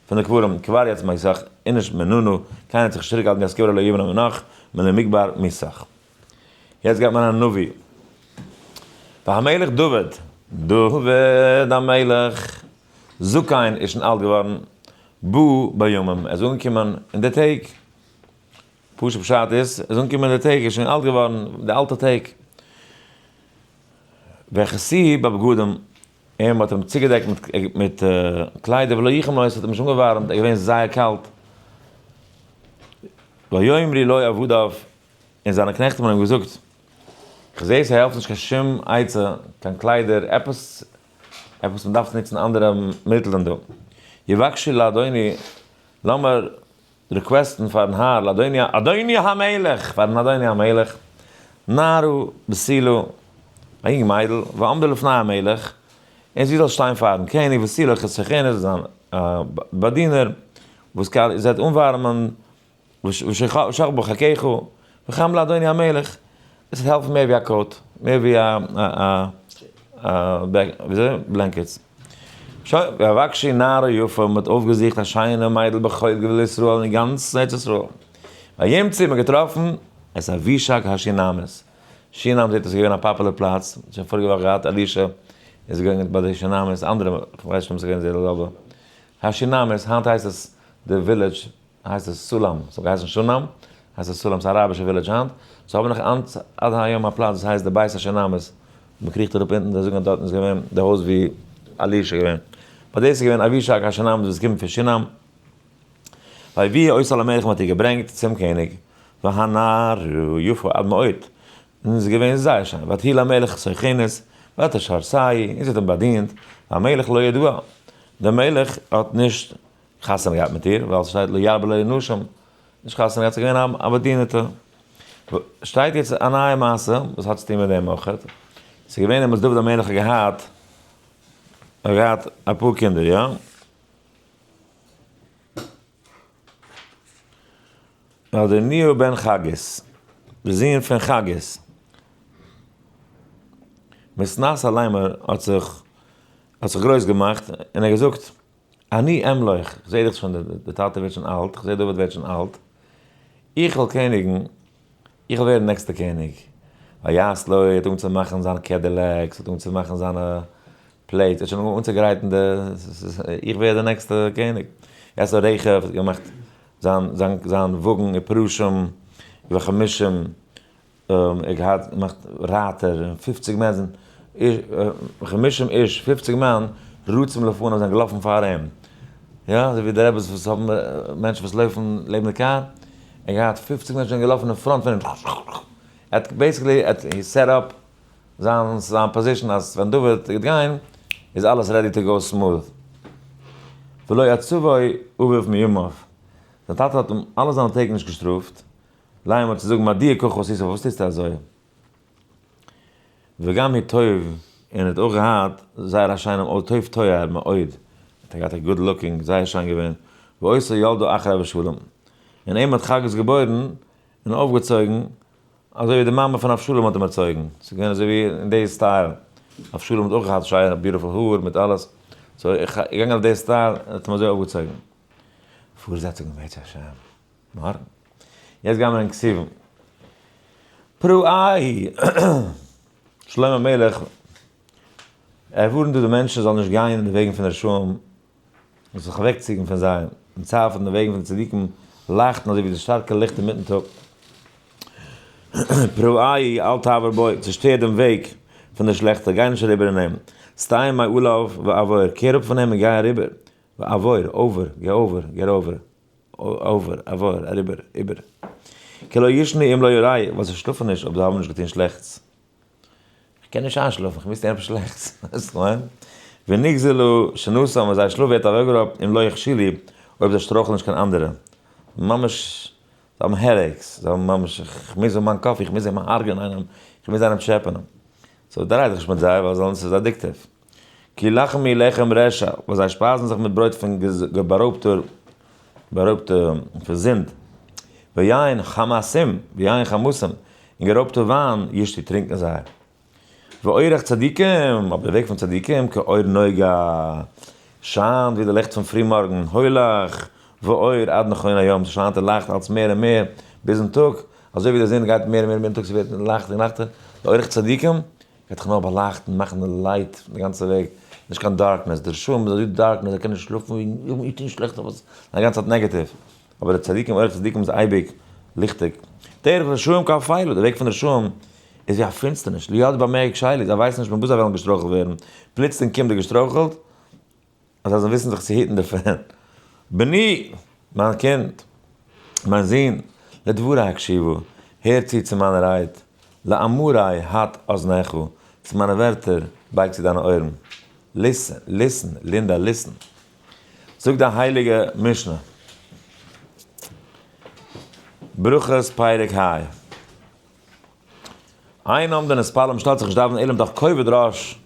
פון די קברים, קבר יצ מתך, איניש מננו, קיינער האט זיך נישט צוריקגעהאלטן יעצט קברו לא יבנה מנך, מלא מקבר מתך. יעצט גייט מען א נביא. והמלך דוד, דוד המלך, זקן איז שוין אלט געווארן, בא בימים, ער איז אנגעקומען אין די טעג. פשוט פשט איז, ער איז אנגעקומען אין די טעג, ער איז שוין אלט געווארן, די אלטע טעג. ויכסוהו בבגדים, און מ'האט אים צוגעדעקט מיט קליידער, ולא יחם לו, עס האט אים נישט אנגעווארעמט, ער איז געווען זייער קאלט. ויאמרו לו עבדיו, און זיינע קנעכט האבן אים געזאגט, כ'זע ס'העלפט נישט קיין שום עצה, קיין קליידער, עפעס, עפעס מ'דארף נוצן אנדערע מיטלען דא. יבקשו לאדוני, לאמיר request ן פארן האר, לאדוני, אדוני המלך, פארן אדוני המלך, נערה בתולה, א יונג מיידל, ועמדה לפני המלך, און זי זאל שטיין פארן קעניג, ותהיה לו כסוכנת, זיין באדינער, וואס זי וועט אנווארעמען ושכבה בחיקך. וחם לאדוני המלך, עס וועט העלפן מער ווי א coat, מער ווי א א וויאזוי? Blankets. שוין, ויבקשו נערה יפה, מען האט אויפגעזוכט א שיינע מיידל בכל גבול ישראל אין גאנץ ארץ ישראל. וימצאו, מען האט געטראפן את אבישג השונמית. שונם זעט אויס איז געווען א popular פלאץ, מ'האט שוין פאריגע וואך געהאט אלישע איז געגאנגען ביי די שונמית, אנדערע, כ'ווייס נישט אויב ס'איז געווען די זעלבע. השונמית, היינט הייסט עס די village הייסט עס סולם, ס'האט געהייסן שונם, הייסט עס סולם, ס'איז א אראבישע village היינט, זיי האבן נאך היינט עד היום א פלאץ וואס הייסט די בית השונמית, מ'קריכט אראפ אונטן, זיי זאגן אז דארטן איז געווען די הויז ווי אלישע איז געווען, but דאס איז געווען אבישג השונמית וואס קומט פון שונם, ויביאו אותה אל המלך מ'האט איר געברענגט צום קעניג, והנערה יפה עד מאוד, און זי איז געווען זייער שיין, ותהי למלך סוכנת, ותשרתהו, און זי האט אים באדינט, והמלך לא ידעה, דער מלך האט נישט חתונה געהאט מיט איר, ווייל ס'שטייט לא ירבה לו נשים, נישט חתונה געהאט, ס'איז געווען א באדינערטע. שטייט יעצט א נייע מעשה וואס האט צוטון מיט דעם אויך. ס'איז געווען דעמאלטס דוד המלך האט געהאט, האט געהאט אפאר קינדער, יא? אדוניהו בן חגית, די זון פון חגית. מתנשא לאמר האט זיך האט זיך גרויס געמאכט און ער האט געזאגט, אני אמלוך, איך זע דאך שוין די טאטע ווערט שוין אלט, איך זע דוד ווערט שוין אלט, איך וועל קעניגן, איך וועל ווערן נעקסטע קעניג. ויעש לו, ער האט אנגעהויבן צו מאכן זיינע Cadillacs, ער האט אנגעהויבן צו מאכן זיינע plates, ער האט שוין אנגעהויבן אנצוגרייטן די, איך ווער די נעקסטע קעניג. ויעש לו רכב, ער האט געמאכט זיין זיין זיין וואגן ופרשים וחמושים, ער האט געהאט געמאכט רייטער און פופציג מענטשן, חמשים איש, פופציג מאן, רצים לפניו זענען געלאפן פאר אים, יא, אזוי ווי די רעבעס וואס האבן מענטשן וואס לויפן לעבן די קאר, ער האט געהאט פופציג מענטשן זענען געלאפן אין front פון אים, ער האט basically he set up זיין זיין position אז ווען דוד גייט גיין איז אלעס ready to go smooth. ולא עצבו אביו מימיו, זיין טאטע האט אים אלע זיינע טעג נישט געשטראפט, לאמר צו זאגן מדוע ככה עשית פארוואס טוסטו אזוי? וגם הוא טוב און ער האט אויך געהאט זייער א שיינעם אויס טוב תואר מאוד האט ער געהאט א good looking זייער שיין געווען ואותו ילדה אחרי אבשלום און אים האט חגית געבוירן און אויפגעצויגן אזוי ווי די מאמע פון אבשלום האט אים ערצויגן ס'איז געווען אזוי ווי אין די style אבשלום האט אויך געהאט שיינע beautiful האר מיט אלעס so איך געגאנגען אויף די style און האט אים אזוי אויפגעצויגן. פארזעצונג אם ירצה השם. מארגן. יעצט גיימער אין כתובים. פרעה שלמה המלך, ער ווארנט דא די מענטשן זאלן נישט גיין אין די וועגן פון די רשעים, און זיך אוועקציגן פון זיי, און צייל פון די וועגן פון די צדיקים לייכטן אזוי ווי די שטארקע ליכט אינמיטן טאג. פרעה אל תעבור בו, צעשטער דעם וועג פון די שלעכטע, גיי נישט אריבער אין אים. סטה מעליו ועבור, קער אפ פון אים און גיי אריבער. ועבור, over, גיי over, get over. over, עבור, אריבער, איבער. כי לא ישנו אם לא ירעו, ווייל זיי שלאפן נישט אויב זיי האבן נישט געטון שלעכטס. איך קען נישט איינשלאפן, איך מוז טון עפעס שלעכטס. ווייסט וואס כ'מיין? ונגזלו שנתם, און זייער שלאף ווערט אוועקגערויבט, אם לא הכשילו, אויב זיי שטרויכלען נישט קיין אנדערע. ממש, זיי האבן headaches, זיי האבן ממש, איך מוז האבן מיין coffee, איך מוז אים הרג'ענען איינעם, איך מוז איינעם טשעפענען. so דריי דיך נישט מיט זיי, ווייל זאנס איז addictive. כי לחמו לחם רשע, ווייל זיי שפייזן זיך מיט ברויט פון בארויבטער, בארויבטע, פון זינד. ויין חמסים, ויין חמסים, און גערויבטע וויין ישתו טרינקען זיי. ואורח צדיקים, אבער די וועג פון צדיקים, כאור נוגה, שיינט ווי די ליכט פון פרימארגן, הולך ואור עד נכון היום, ס'שיינט און לייכט אלץ מער און מער ביזן טאג, אזוי ווי די זון גייט מער און מער מיטן טאג, ס'ווערט לייכטער און לייכטער, די אורח צדיקים גייט זיך נאר באלייכטן, מאכן די light די גאנצע וועג, נישט קיין darkness, די רשעים איז אזוי darkness, זיי קענען נישט שלאפן, איך טו נישט שלעכטס, פארוואס? א גאנצע צייט negative, אבער די צדיקים, אורח צדיקים איז אייביג ליכטיג. דרך רשעים כאפלה, די וועג פון רשעים איז ווי א פינסטערניש, לא ידעו במה יכשלו, זיי ווייסן נישט מיט וואס זיי וועלן געשטרויכלט ווערן, פלוצלינג קומט די געשטרויכלט, אז זיי זאלן וויסן זיך צו היטן דערפון. בני, מיין קינד, מיין זון, לדברי הקשיבה, הער צו צו מיינע רייד, לאמרי הט אזנך, צו מיינע ווערטער בייג צו דיינע אויערן. Listen, listen, לינדא, listen. זאגט די הייליגע משנה, ברכות פרק ה. אין עומדין להתפלל, מ'שטעלט זיך נישט דאווענען אלא מתוך כובד ראש,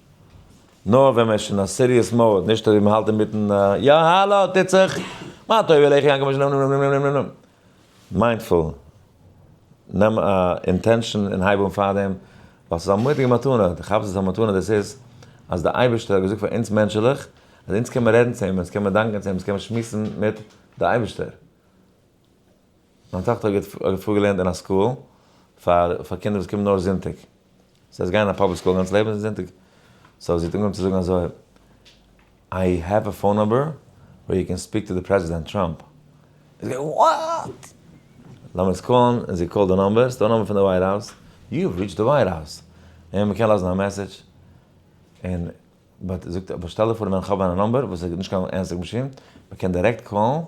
נאר ווען מ'איז שוין א serious mode, נישט אזוי ווי מ'האלט אינמיטן, יא האלא, טוט זיך, מה טובו אוהליך יעקב אשר נ נ נ נ נ נ נ, mindful. נעם א intention און הייב אן פארדעם, ווייל ס'איז א מורא'דיגע מתנה, דו כאפסט וואס א מתנה דאס איז, אז דער אייבערשטער האט געזאגט פאר אונז מענטשעלעך, אז אונז קען מען רעדן צו אים, אונז קען מען דאנקען צו אים, אונז קען מען שמועסן מיט די אייבערשטער. מיין טאכטער האט פארגעלערנט אין א school פאר פאר קינדער וואס קומען נאר זונטאג. זי איז געגאנגען אין א public school גאנץ לעבן זונטאג. so זי האט אנגעהויבן צו זאגן אזוי, I have a phone number where you can speak to the President Trump. איז געווען what? לאמיר עס call ן, און זי call ט די number, ס'דא א number פון די White House, you have reached the White House. און מ'קען לאזן א message. און but זאגט אבער שטעל דיר פאר ווען כ'האב א number וואס איז נישט קיין answering machine, מ'קען דירעקט call ן,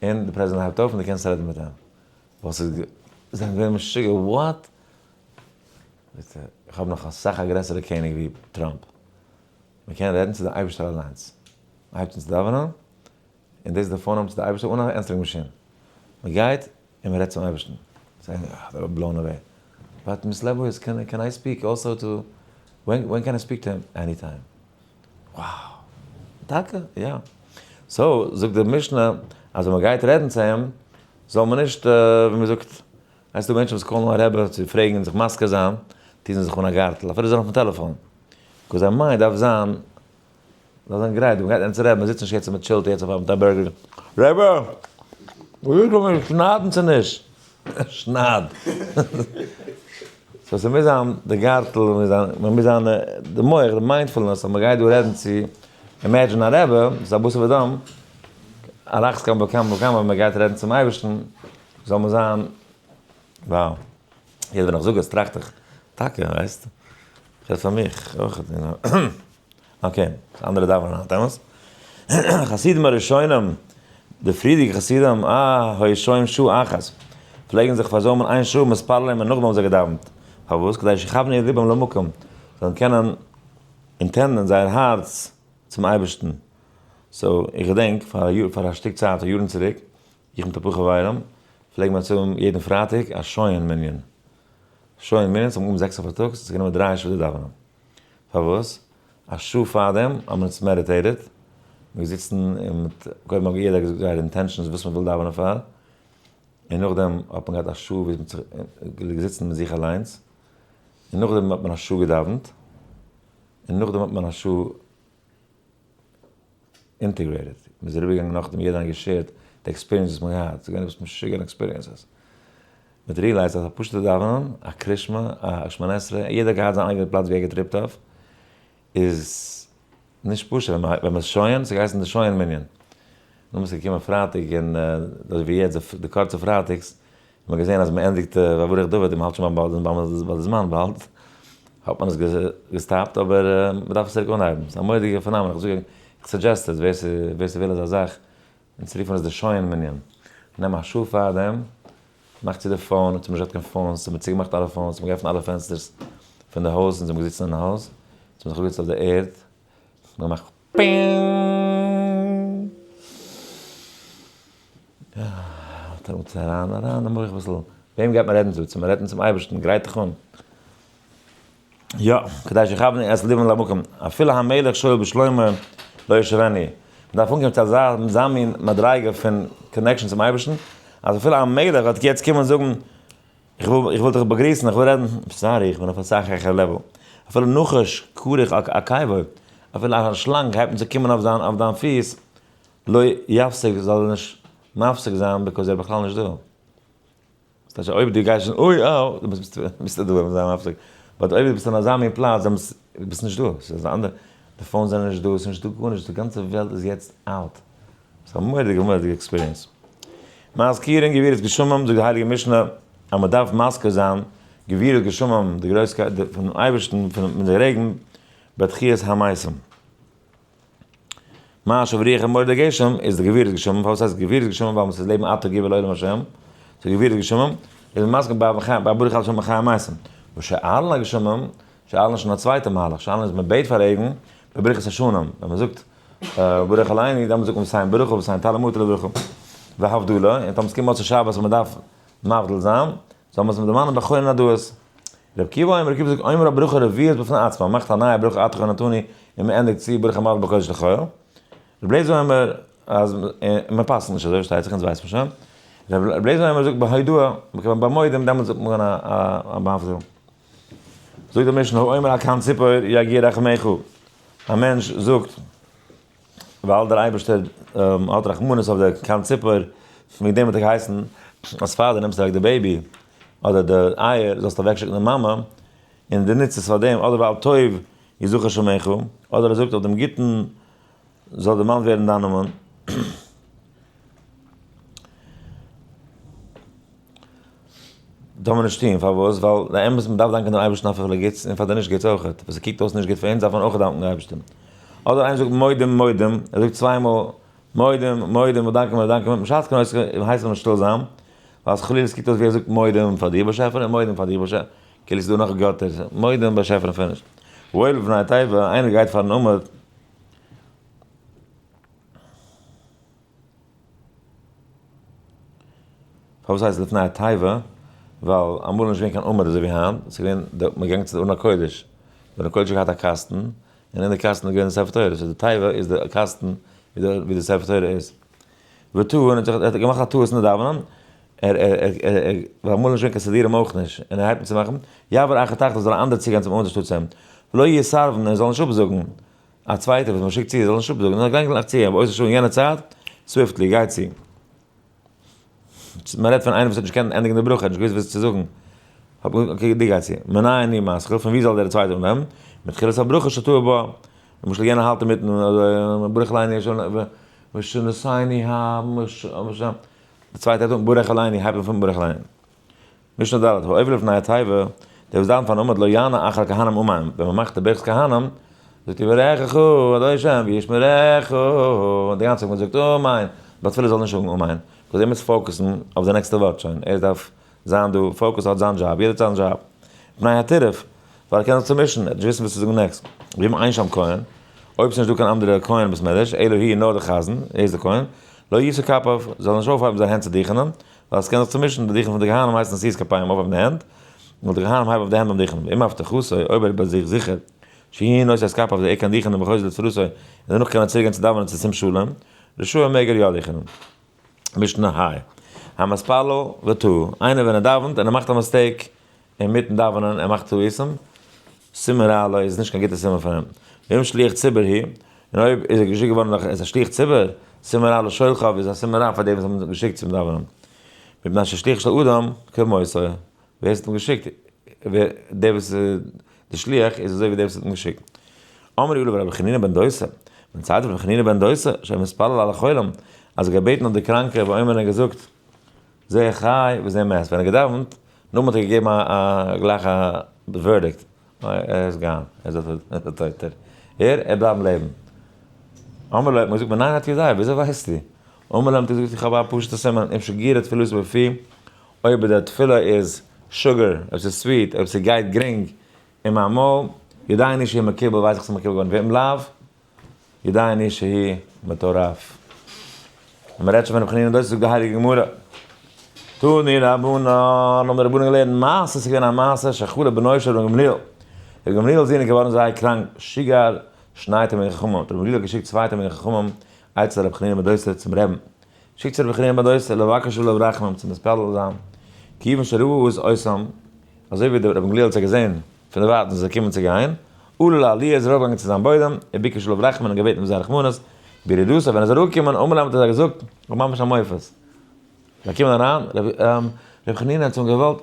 און די פרעזידענט הייבט אויף און דו קענסט רעדן מיט אים. וואס איז זענען געווען משוגע what? איך האב נאך אסאך א גרעסערע קעניג ווי טראמפ. מען קען רעדן צו די אייבערשטער אליינס. מען הייבט אן צו דאווענען, און דאס איז די phone number צו די אייבערשטער אן א answering machine. מען גייט און מען רעדט צום אייבערשטן. זיי זענען blown away. But Miss Lebowitz, can can I speak also to when when can I speak to him? Any time. Wow! טאקע? יא. So, זאגט די משנה, אז ווען מען גייט רעדן צו אים, זאל מען נישט, ווי מען זאגט, הייסט דא מענטשן וואס call ן א רבי צו פרעגן און זיך מזכיר זיין, טוען זיי זיך אן א גארטל, אפילו זיי זענען אויפן טעלעפאן. Because זיין mind דארף זיין, דארף זיין גרייט, מען גייט רעדן צו רבי, מען זיצט נישט יעצט און מען chill ט יעצט אויף מיט א burger. רבי! ווי זאל מען שניידן צו נישט? שנייד! So ס'מוז זיין די גארטל, מוז זיין, מען מוז זיין די מח, די mindfulness, אז מען גייט דא רעדן צו imagine א רבי, ס'איז א בשר ודם, על אחת כמה וכמה וכמה ווען מען גייט רעדן צום אייבערשטן, זאל מען זיין, wow. יעצט ווען איך זאג עס טראכט איך, טאקע, ווייסט, איך רעד פאר מיך אויך. Okay, ס'איז אנדערע דאווענען היינט, אמת? חסידים הראשונים, די פריערדיגע חסידים, אה, היו שוהים שעה אחת, פלעגן זיך פארזוימען איין שעה מתפללים און נאכדעם האבן זיי געדאווענט. פארוואס? כדי שיכוונו לבם למקום, זיי זאלן קענען intend ען זייער הארץ צום אייבערשטן. So, איך געדענק פאר א יאר, פאר א שטיק צייט, יארן צוריק, איך מיט אפאר חברים, פלעגן מיר צו האבן יעדן פרייטאג א שוהים מנין. שוהים מנין, ס'האט אנגעהויבן זעקס פארטאגס, ס'איז גענומען דריי שעה צו דאווענען. פארוואס? א שעה פארדעם האבן מיר אונז meditated, מיר געזיצן און מיט, קודם האט יעדער געזאגט זייערע intentions וואס מען וויל דאווענען פאר, און נאכדעם האט מען געהאט א שעה ווי מען האט זיך געזיצן מיט זיך אליינס, און נאכדעם האט מען א שעה געדאווענט, און נאכדעם האט מען א שעה integrated, מען איז אריבערגעגאנגען נאכדעם יעדער האט גע share ט די experience וואס מען האט געהאט, ס'איז געווען עפעס משוגענע experiences. מען האט realized אז א פשוט'ע דאווענען, א קרישמע, א שמונה עשרה, יעדער האט געהאט זיין אייגענע פלאץ ווי ער גע trip ט אויף, איז נישט פשוט, ווען מען איז שוהים, ס'האט געהייסן די שוהים מנין. נאכדעם איז געקומען פרייטאג און אזוי ווי יעצט די קורצע פרייטאגס, האט מען געזען אז מען ענדיגט ויברך דוד און מען האלט שוין ביי די זמן באלד, האט מען עס גע stop ט, אבער מען דארף עס צוריק אנהייבן, ס'איז א מורא'דיגע phenomenon, איך זאג איך suggest עס ווער ס'וויל אזא זאך, אונז רופן עס די שוהים מנין, נעם א שעה פארדעם, מאך צו די phone, אונז האבן נישט געהאט קיין phones, האט מען צוגעמאכט אלע phones, האט מען געעפנט אלע פענסטערס פון די הויז, אונז זענען געזיצן אין הויז, אונז האבן זיך אראפגעזעצט אויף די ערד, און געמאכט פינג! אריין אריין אין מח אביסל, וועם גייט מען רעדן צו? צו מען רעדט צום אייבערשטן, גרייט דיך אן. יא, כדי שיכוונו את לבם למקום, אפילו המלך שואל בשלומו לא ישיבנו, מען דארף אנקומען צו אזא אזא מין מדריגה פון connection צום אייבערשטן, אז אפילו א מלך וועט יעצט קומען זאגן, איך וויל איך וויל דיך באגריסן, איך וויל רעדן, sorry, איך בין אויף אסאך העכערע level, אפילו נחש כרוך על עקבו, אפילו א שלאנג הייבט אן צו קומען אויף זיין אויף דיין פיס, לא יפסיק, זאל ער נישט מפסיק זיין, because ער איז בכלל נישט דא. ס'טייטש אויב דו גייסט שוין אוי אוי, דו ביסט ביסטו דא ווען זיי מפסיק, but אויב דו ביסט אין אזא מין פלאץ דעמאלטס ביסט נישט דא, ס'איז א אנדערע, די phones זענען נישט דא, ס'איז נישט דא גארנישט, די גאנצע וועלט איז יעצט out. ס'איז א מורא'דיגע מורא'דיגע experience. מזכירין גבורות גשמים, זאגט די הייליגע משנה אז מען דארף מזכיר זיין גבורות גשמים, די גרויסקייט פונעם אייבערשטן פון די רעגן בתחיית המתים. משיב הרוח ומוריד הגשם איז די גבורות גשמים, פארוואס הייסט גבורות גשמים? ווייל עס איז לעבן אתה גבור לעולם השם, ס'איז גבורות גשמים, איז מען מזכיר ביי ברוך השם מחיה המתים. ושואלין הגשמים, שואלין איז שוין א צווייטע מהלך, שואלין איז מען בעט פאר רעגן בברכת השנים, ווען מען זאגט ברך עלינו, דאמאלס זאגט מען ותן ברכה ותן טל ומטר לברכה, והבדלה, און טאמער עס קומט מוצאי שבת און מען דארף מבדיל זיין, זאל מען עס דערמאנען בחונן הדעת. רבי עקיבא אומר, רבי עקיבא זאגט אומר הברכה רביעית בפני עצמה, מען מאכט א נייע ברכה אתה חוננתנו און מען ענדיגט צו ברוך המבדיל בין קודש לחול. רבי אליעזר אומר אז מען פסק'נט נישט אזוי, פארשטייט זיך, אונז ווייסט מען שוין. רבי אליעזר אומר זאגט בהודאה, ביי מודים דעמאלטס זאגט מען א מבדיל. זאגט די משנה האומר על קן ציפור יגיע רחמיך, א מענטש זאגט ווייל דער אייבערשטער האט רחמנות אויף די קן ציפור, וועגן דעם האט ער געהייסן אז פאר דו נעמסט אוועק די baby אדער די אייער זאלסטו אוועקשיקן די מאמע, און דו נוצט עס פאר דעם, אדער ועל טוב יזכר שמך, אדער ער זאגט אויף דעם גוטן זאל דערמאנט ווערן דיין נאמען. טאר מען נישט טון, פארוואס? ווייל די אמת מען דארף דאנקען דעם אייבערשטן אויף אלע גוטס און פאר די נישט גוטס אויך, וואס עס קוקט אויס נישט גוט פאר אונז דארף מען אויך דאנקען דעם אייבערשטן. אדער איינער זאגט מודים מודים, ער זאגט צוויי מאל מודים מודים מיר דאנקען מיר דאנקען, משאץ כן אויס הייסט מען שטיל זיין, ווייל אז חלילה עס קוקט אויס ווי ער זאגט מודים פאר דיר באשעפער און מודים פאר דיר באשעפער, כאילו עס איז דא נאך גאטער, מודים באשעפער און finish. וואויל לפני התיבה, איינער גייט פארן עמוד. פארוואס הייסט עס לפני התיבה? ווייל אמאל איז נישט געווען קיין עמוד אזוי ווי היינט, ס'איז געווען די מ'איז געגאנגען צו די ארון הקודש, די ארון הקודש האט געהאט א קאסטן, און אין די קאסטן איז געווען די ספר תורה, so די תיבה איז די קאסטן ווי די ספר תורה איז. וטעה, און ער האט געמאכט א טעות אין די דאווענען, ער ער ער ווייל אמאל איז נישט געווען קיין סידורים אויך נישט, און ער הייבט אן צו מאכן, יעבור אחר תחתיו זאל א אנדער צוגיין צום עמוד אנשטאטס אים, ולא יסרבן ער זאל נישט אפזאגן, א צווייטער וואס מען שיקט צו זאל נישט אפזאגן, נאר גיין גלייך צו אים, אויסער שוין יענע צייט, swiftly, גיי צו. מען רעדט פון איינער וואס האט נישט געקענט ענדיגן די ברכה, האט נישט געוואוסט וואס צו זאגן. okay, דו גיי צו. מנין הוא מתחיל, פון וואו זאל דער צווייטער אנהייבן? מתחילת הברכה שטעה בה. למשל יענער האלט אינמיטן, ברך עלינו ושנתנו ה, דער צווייטער הייבט אן ברך עלינו, הייבט אן פון ברך עלינו. משנה ד', העובר לפני התיבה, דער וואס דאווענט פארן עמוד לא יענה אחר הכהנים אמן, ווען מען מאכט די ברכת כהנים, זאגט יברכך אדוני השם וישמרך, די גאנצע צייט מען זאגט אמן, ביי תפילה זאל נישט זאגן אמן, because ער מוז focus ן אויף די נעקסטע ווארט שוין, ער דארף זיין דא, focus האט זיין דזשאב, יעדער האט זיין דזשאב, מפני הטירוף, ווייל ער קען זיך צומישן, ער האט נישט וויסן וואס צו זאגן next, ואם אין שם כהן, אויב ס'נישט דא קיין אנדערע כהן אין בית מדרש, אלא הוא נאר די חזן, ער איז די כהן, לא ישא כפיו, זאל ער נישט אויפהייבן זיין הענט צו דוכענען, ווייל עס קען זיך צומישן, די דוכן פון די כהנים הייסט נשיאת כפיים אויפהייבן די הענט, ווייל די כהנים הייבן אויף די הענט ביים דוכן, ואם הבטחתו, אויב ער איז ביי זיך זיכער, שהוא נושא את כפיו, אז ער קען דוכענען וחוזר לתפילתו, און דערנאך קען ער צוריק גיין צו דאווענען צו שים שלום, רשאי מעג ער יא דוכענען. משנה ה. המתפלל וטעה, איינער ווען ער דאווענט און ער מאכט א mistake אינמיטן דאווענען, ער מאכט טעותים, סימן רע לו, איז נישט קיין גוטע סימן פאר אים. ואם שליח ציבור הוא, און אויב איז ער געשיקט געווארן דורך איז א שליח ציבור, סימן רע לשולחיו איז א סימן רע פאר די וואס האבן געשיקט צום דאווענען. מפני ששליח של אדם כמותו, ווער עס האט אים געשיקט, ווער דער וואס איז די שליח איז אזוי ווי דער וואס האט אים געשיקט. אמרו עליו רבי חנינא בן דוסא, מען ציילט רבי חנינא בן דוסא, שהיה מתפלל על החולים, אז ער געבעטן אויף די קראנקע, ואומר און געזאגט, זה חי וזה מת, ווען ער געדאווענט, נאכדעם האט ער געגעבן א גלייך א verdict, ער איז gone, ער איז א טויטער, ער ער בלייבן לעבן. אמר לו, האט מען געזאגט, מנין אתה יודע, וויאזוי ווייסטו? אמר להם, האט ער געזאגט, איך האב א פשוטע סימן, אם שגורה תפילתו בפי, אויב די תפילה איז sugar, אויב ס'איז sweet, אויב ס'גייט גרינג אין מיין מויל, יודע אני שהוא מקובל, ווייס איך ס'איז מקובל געווארן, ואם לאו, יודע אני שהוא מטורף. און מ'רעדט שוין פון רבי חנינא דאס זאגט די הייליגע גמרא. תנו רבנן, האבן די רבנן געלערנט מעשה, ס'איז געווען א מעשה שחלה בנו של רבן גמליאל. רבי גמליאל'ס זון איז געווארן זייער קראנק, שיגר שני תלמידי חכמים, האט רבי גמליאל געשיקט צוויי תלמידי חכמים אצל רבי חנינא בן דוסא צום רעבן. שיקט צו רבי חנינא בן דוסא לבקש עליו רחמים צו מתפלל זיין, כיוון שראה אותם, אזוי ווי דער רבי גמליאל האט זיי געזען פון דערווייטנס אז זיי קומען צו גיין, עלה לעליה איז ארויפגעגאנגען צו זיין בוידעם, וביקש עליו רחמים און געבעטן פון זיי רחמנות, בירידתו ווען ער איז אראפגעקומען, אמר להם האט ער זיי געזאגט, ממש א מופת. זיי קומען אריין, רבי חנינא האט צו אים געוואלט,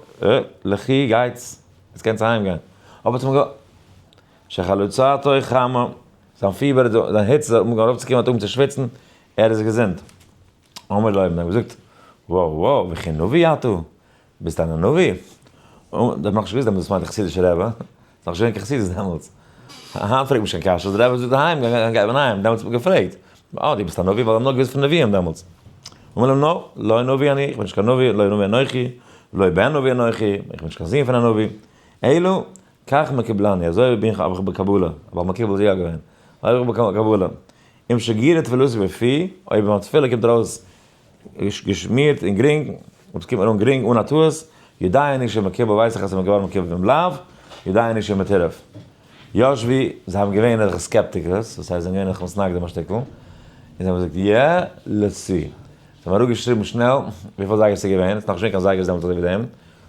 לכי גייטס, עטס קענטס אהיים גיין, אבער צום שחלוצתו חמה, זיין פיבער, זיין היץ איז אנגעהויבן ארויפצוקומען, האט אנגעהויבן צו שוויצן, ער איז געזונט. אמר לו, האט מען געזאגט, וואו וואו, וכי נביא אתה? ביסט א נביא? דער האט נאכנישט געוואוסט דעמאלטס וואס מיינט א חסידישע רבי, ס'איז נאכנישט געווען קיין חסידות דעמאלטס. היינט פרעגט מען נישט קיין קשיות, דער רבי זאגט אהיים גיין גייט מען אהיים, דעמאלטס האט מען געפרעגט, אה דו ביסט א נביא, ווייל זיי האבן נאר געוואוסט פון נביאים דעמאלטס. אמר להם, no, לא נביא אני, איך בין נישט קיין נביא, לא נביא אנכי, לא בן נביא אנכי, איך בין נישט קיין זון פון א נביא, אלא כך מקובלני, אזוי בין איך האב איך בקבלה, אבער מקובל איז יא געווען, אזוי האב איך בקבלה, אם שגורה תפילתי בפי, אויב מיין תפילה קומט ארויס געשמירט און גרינג, אויב עס קומט מיר אן גרינג אן א טעות, יודע אני שמקובל ווייס איך אז עס איז געווארן מקובל ואם לאו, יודע אני שמטורף. ישבו, זיי האבן געווען אזעלכע סקעפטיקערס, דאס הייסט זיי זענען געווען אזעלכע מתנגדים א שטיקל, און זיי האבן געזאגט יע לצי. זיי האבן אראפגעשריבן שנעל וויפיל זייגער ס'איז געווען, ס'איז נאכנישט געווען קיין זייגערס דעמאלטס אזוי ווי דעם,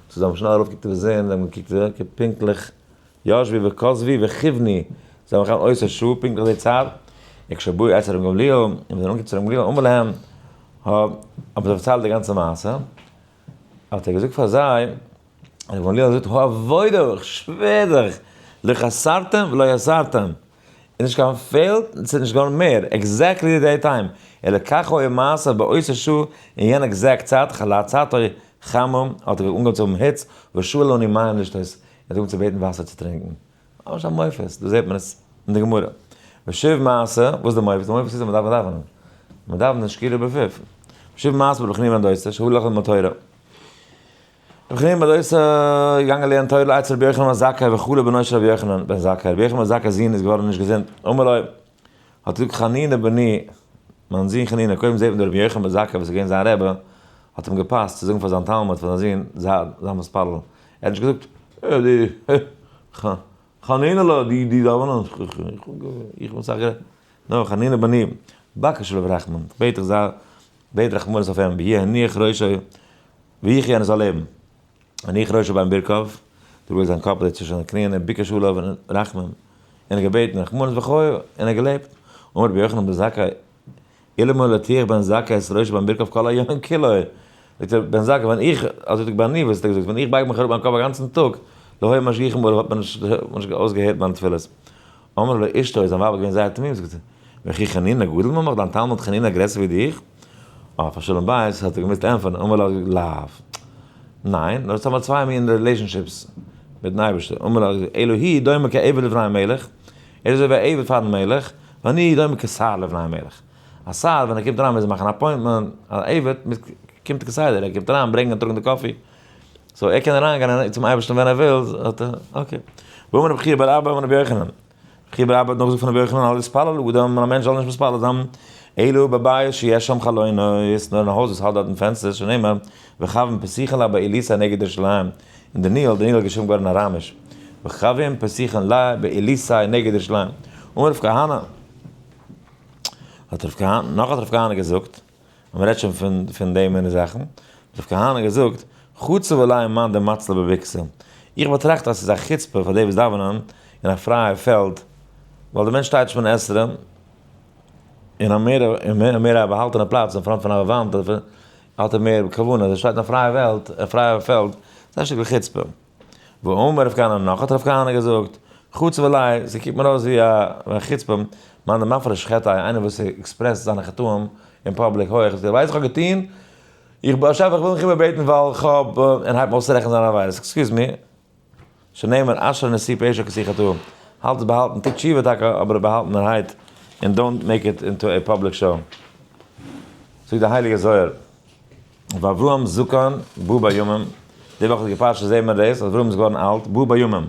so זיי האבן שנעל ארויפגעקוקט אויף די זון, זיי האבן געקוקט פונקטליך ישבו וכתבו וכיוונו, זיי האבן געכאפט אותו שעה פונקטליך די צייט, וכשבאו אצל ר' גמליאל, און ווען זיי זענען אנגעקומען צו ר' גמליאל אמר להם, האבן זיי פארציילט די גאנצע מעשה, האט ער געזאגט פאר זיי, ר' גמליאל זאגט העבודה, איך שווער דיך, לא חסרתם ולא הותרתם, איז נישט קיין פעלד, ס'איז נישט געווארן מער, exactly די time, אלא כך היה מעשה באותה שעה, אין יענע exact צייט, חלצתו חמה, האט ער אנגעהויבן צו האבן היץ, ושאל לנו מים לשתות, ער האט אנגעהויבן צו בעטן וואסער צו טרינקען. ממש א מופת, דא זעט מען עס אין די גמרא. ושוב מעשה, וואס איז די מופת? די מופת איז אז מען דארף דאווענען. מען דאווענט נישט כאילו בפיו. ושוב מעשה ברבי חנינא בן דוסא, שהלך ללמוד תורה. רבי חנינא בן דוסא איז געגאנגען לערנען תורה אצל רבי יוחנן בן זכאי וחלה בנו של רבי יוחנן בן זכאי. רבי יוחנן בן זכאי'ס זון איז געווארן נישט געזונט. אמר לו, האט געזאגט חנינא בני, מיין זון חנינא, קודם זעט מען דא רבי יוחנן בן זכאי וואס איז געווען זיין רבי, האט אים געפאסט צו זאגן פאר זיין תלמיד, פאר זיין זון, זיי זיי מתפלל. ער האט נישט געזאגט, אה, די, חנינא'לע, די, די דאווענען, איך בין סאך גרעסער. נאר חנינא בני, בקש עליו רחמים, כ'בעט דיך זיי, בעט רחמנות אויף אים, ויהיה הניח ראשו, ויחי און ער זאל לעבן. הניח ראשו בין ברכיו, דער זיין קאפ איז צווישן זיינע קניען, און ביקש עליו רחמים, און ער האט געבעטן רחמנות וחי, און ער האט געלעבט. אמר רבי יוחנן בן זכאי, אלמלא הטיח בן זכאי את ראשו בין ברכיו כל היום כולו, זאגט ער, בן זכאי, ווען איך, אזוי זאגט בעניוות, האט ער געזאגט, ווען איך בייג מיך אראפ מיין קאפ א גאנצן טאג, לא היו משגיחין עליו, האט מען נישט אויסגעהערט מיינע תפילות. אמרה לו אשתו, זיין ווייב איז געווען זייער תמים, זאגט זי, וכי חנינא גדול ממך, דיין תלמיד חנינא גרעסער ווי דיך? אה, פאר שלום בית האט ער געמוזט ענטפערן, אמר לה, לאו. ניין, נאר עס האבן צוויי מין relationships מיטן אייבערשטער. אמר לה, אלא הוא דומה כעבד לפני המלך, ער איז אזוי ווי א עבד פארן מלך, ואני דומה כשר לפני המלך. א שר ווען ער קומט אריין מוז ער מאכן א appointment, א עבד קומט כסדר, ער קומט אריין ברענגען און טראגן די coffee, so ער קען אריינגיין צום אייבערשטן ווען ער וויל, האט ער, okay. ואמר רבי חייא בר אבא אמר רבי יוחנן, רבי חייא בר אבא האט נאכגעזאגט פון רבי יוחנן אל יתפלל אדם, א מענטש זאל נישט מתפלל זיין, אלא בבית שיש שם חלונות, נאר אין א הויז וואס האט דארטן פענסטערס, שנאמר, וכוין פתיחין לה בעליתא נגד ירושלים, אין דניאל, דניאל איז געשריבן געווארן אין אראמיש, וכוין פתיחין לה בעליתא נגד ירושלים. אמר רב כהנא, האט רב כהנא, נאך האט רב כהנא געזאגט, אז מען רעדט שוין פון פון די מיני זאכן, האט רב כהנא געזאגט, חצוף עלי מאן דמצלי בבקתא, איך באטראכט אז ס'איז א חוצפה פאר די וואס דאווענען אין א פרייע פעלד, ווייל די מענטש שטייט שמונה עשרה אין א מער אין מער א באהאלטענע פלאץ אין front פון א וואנט, האט ער מער כוונה, אז ער שטייט אין א פרייע וועלט, א פרייע פעלד, איז א שטיקל חוצפה. ואמר רב כהנא נאך האט רב כהנא געזאגט, חצוף עלי, ס'קוקט מיר אויס ווי א חוצפה, מאן דמפרש חטאיה, איינער וואס express ט זיינע חטאים אין public הויך, זאגט ער, ווייסט איך האב געטון? איך באשעפער איך וויל מיך איבערבעטן ווייל איך האב, און הייבט אויסצורעכענען זיינע עבירות, excuse me, שנאמר אשרי נשוי פשע כסוי חטאים, האלט עס באהאלטן, טו תשובה טאקע אבער באהאלטענערהייט, און don't make it into a public show. זאגט דער הייליגער זוהר. ואברהם זקן בא בימים, די וואכעדיגע פרשה זעהן מיר דאס, אז אברהם איז געווארן אלט, בא בימים,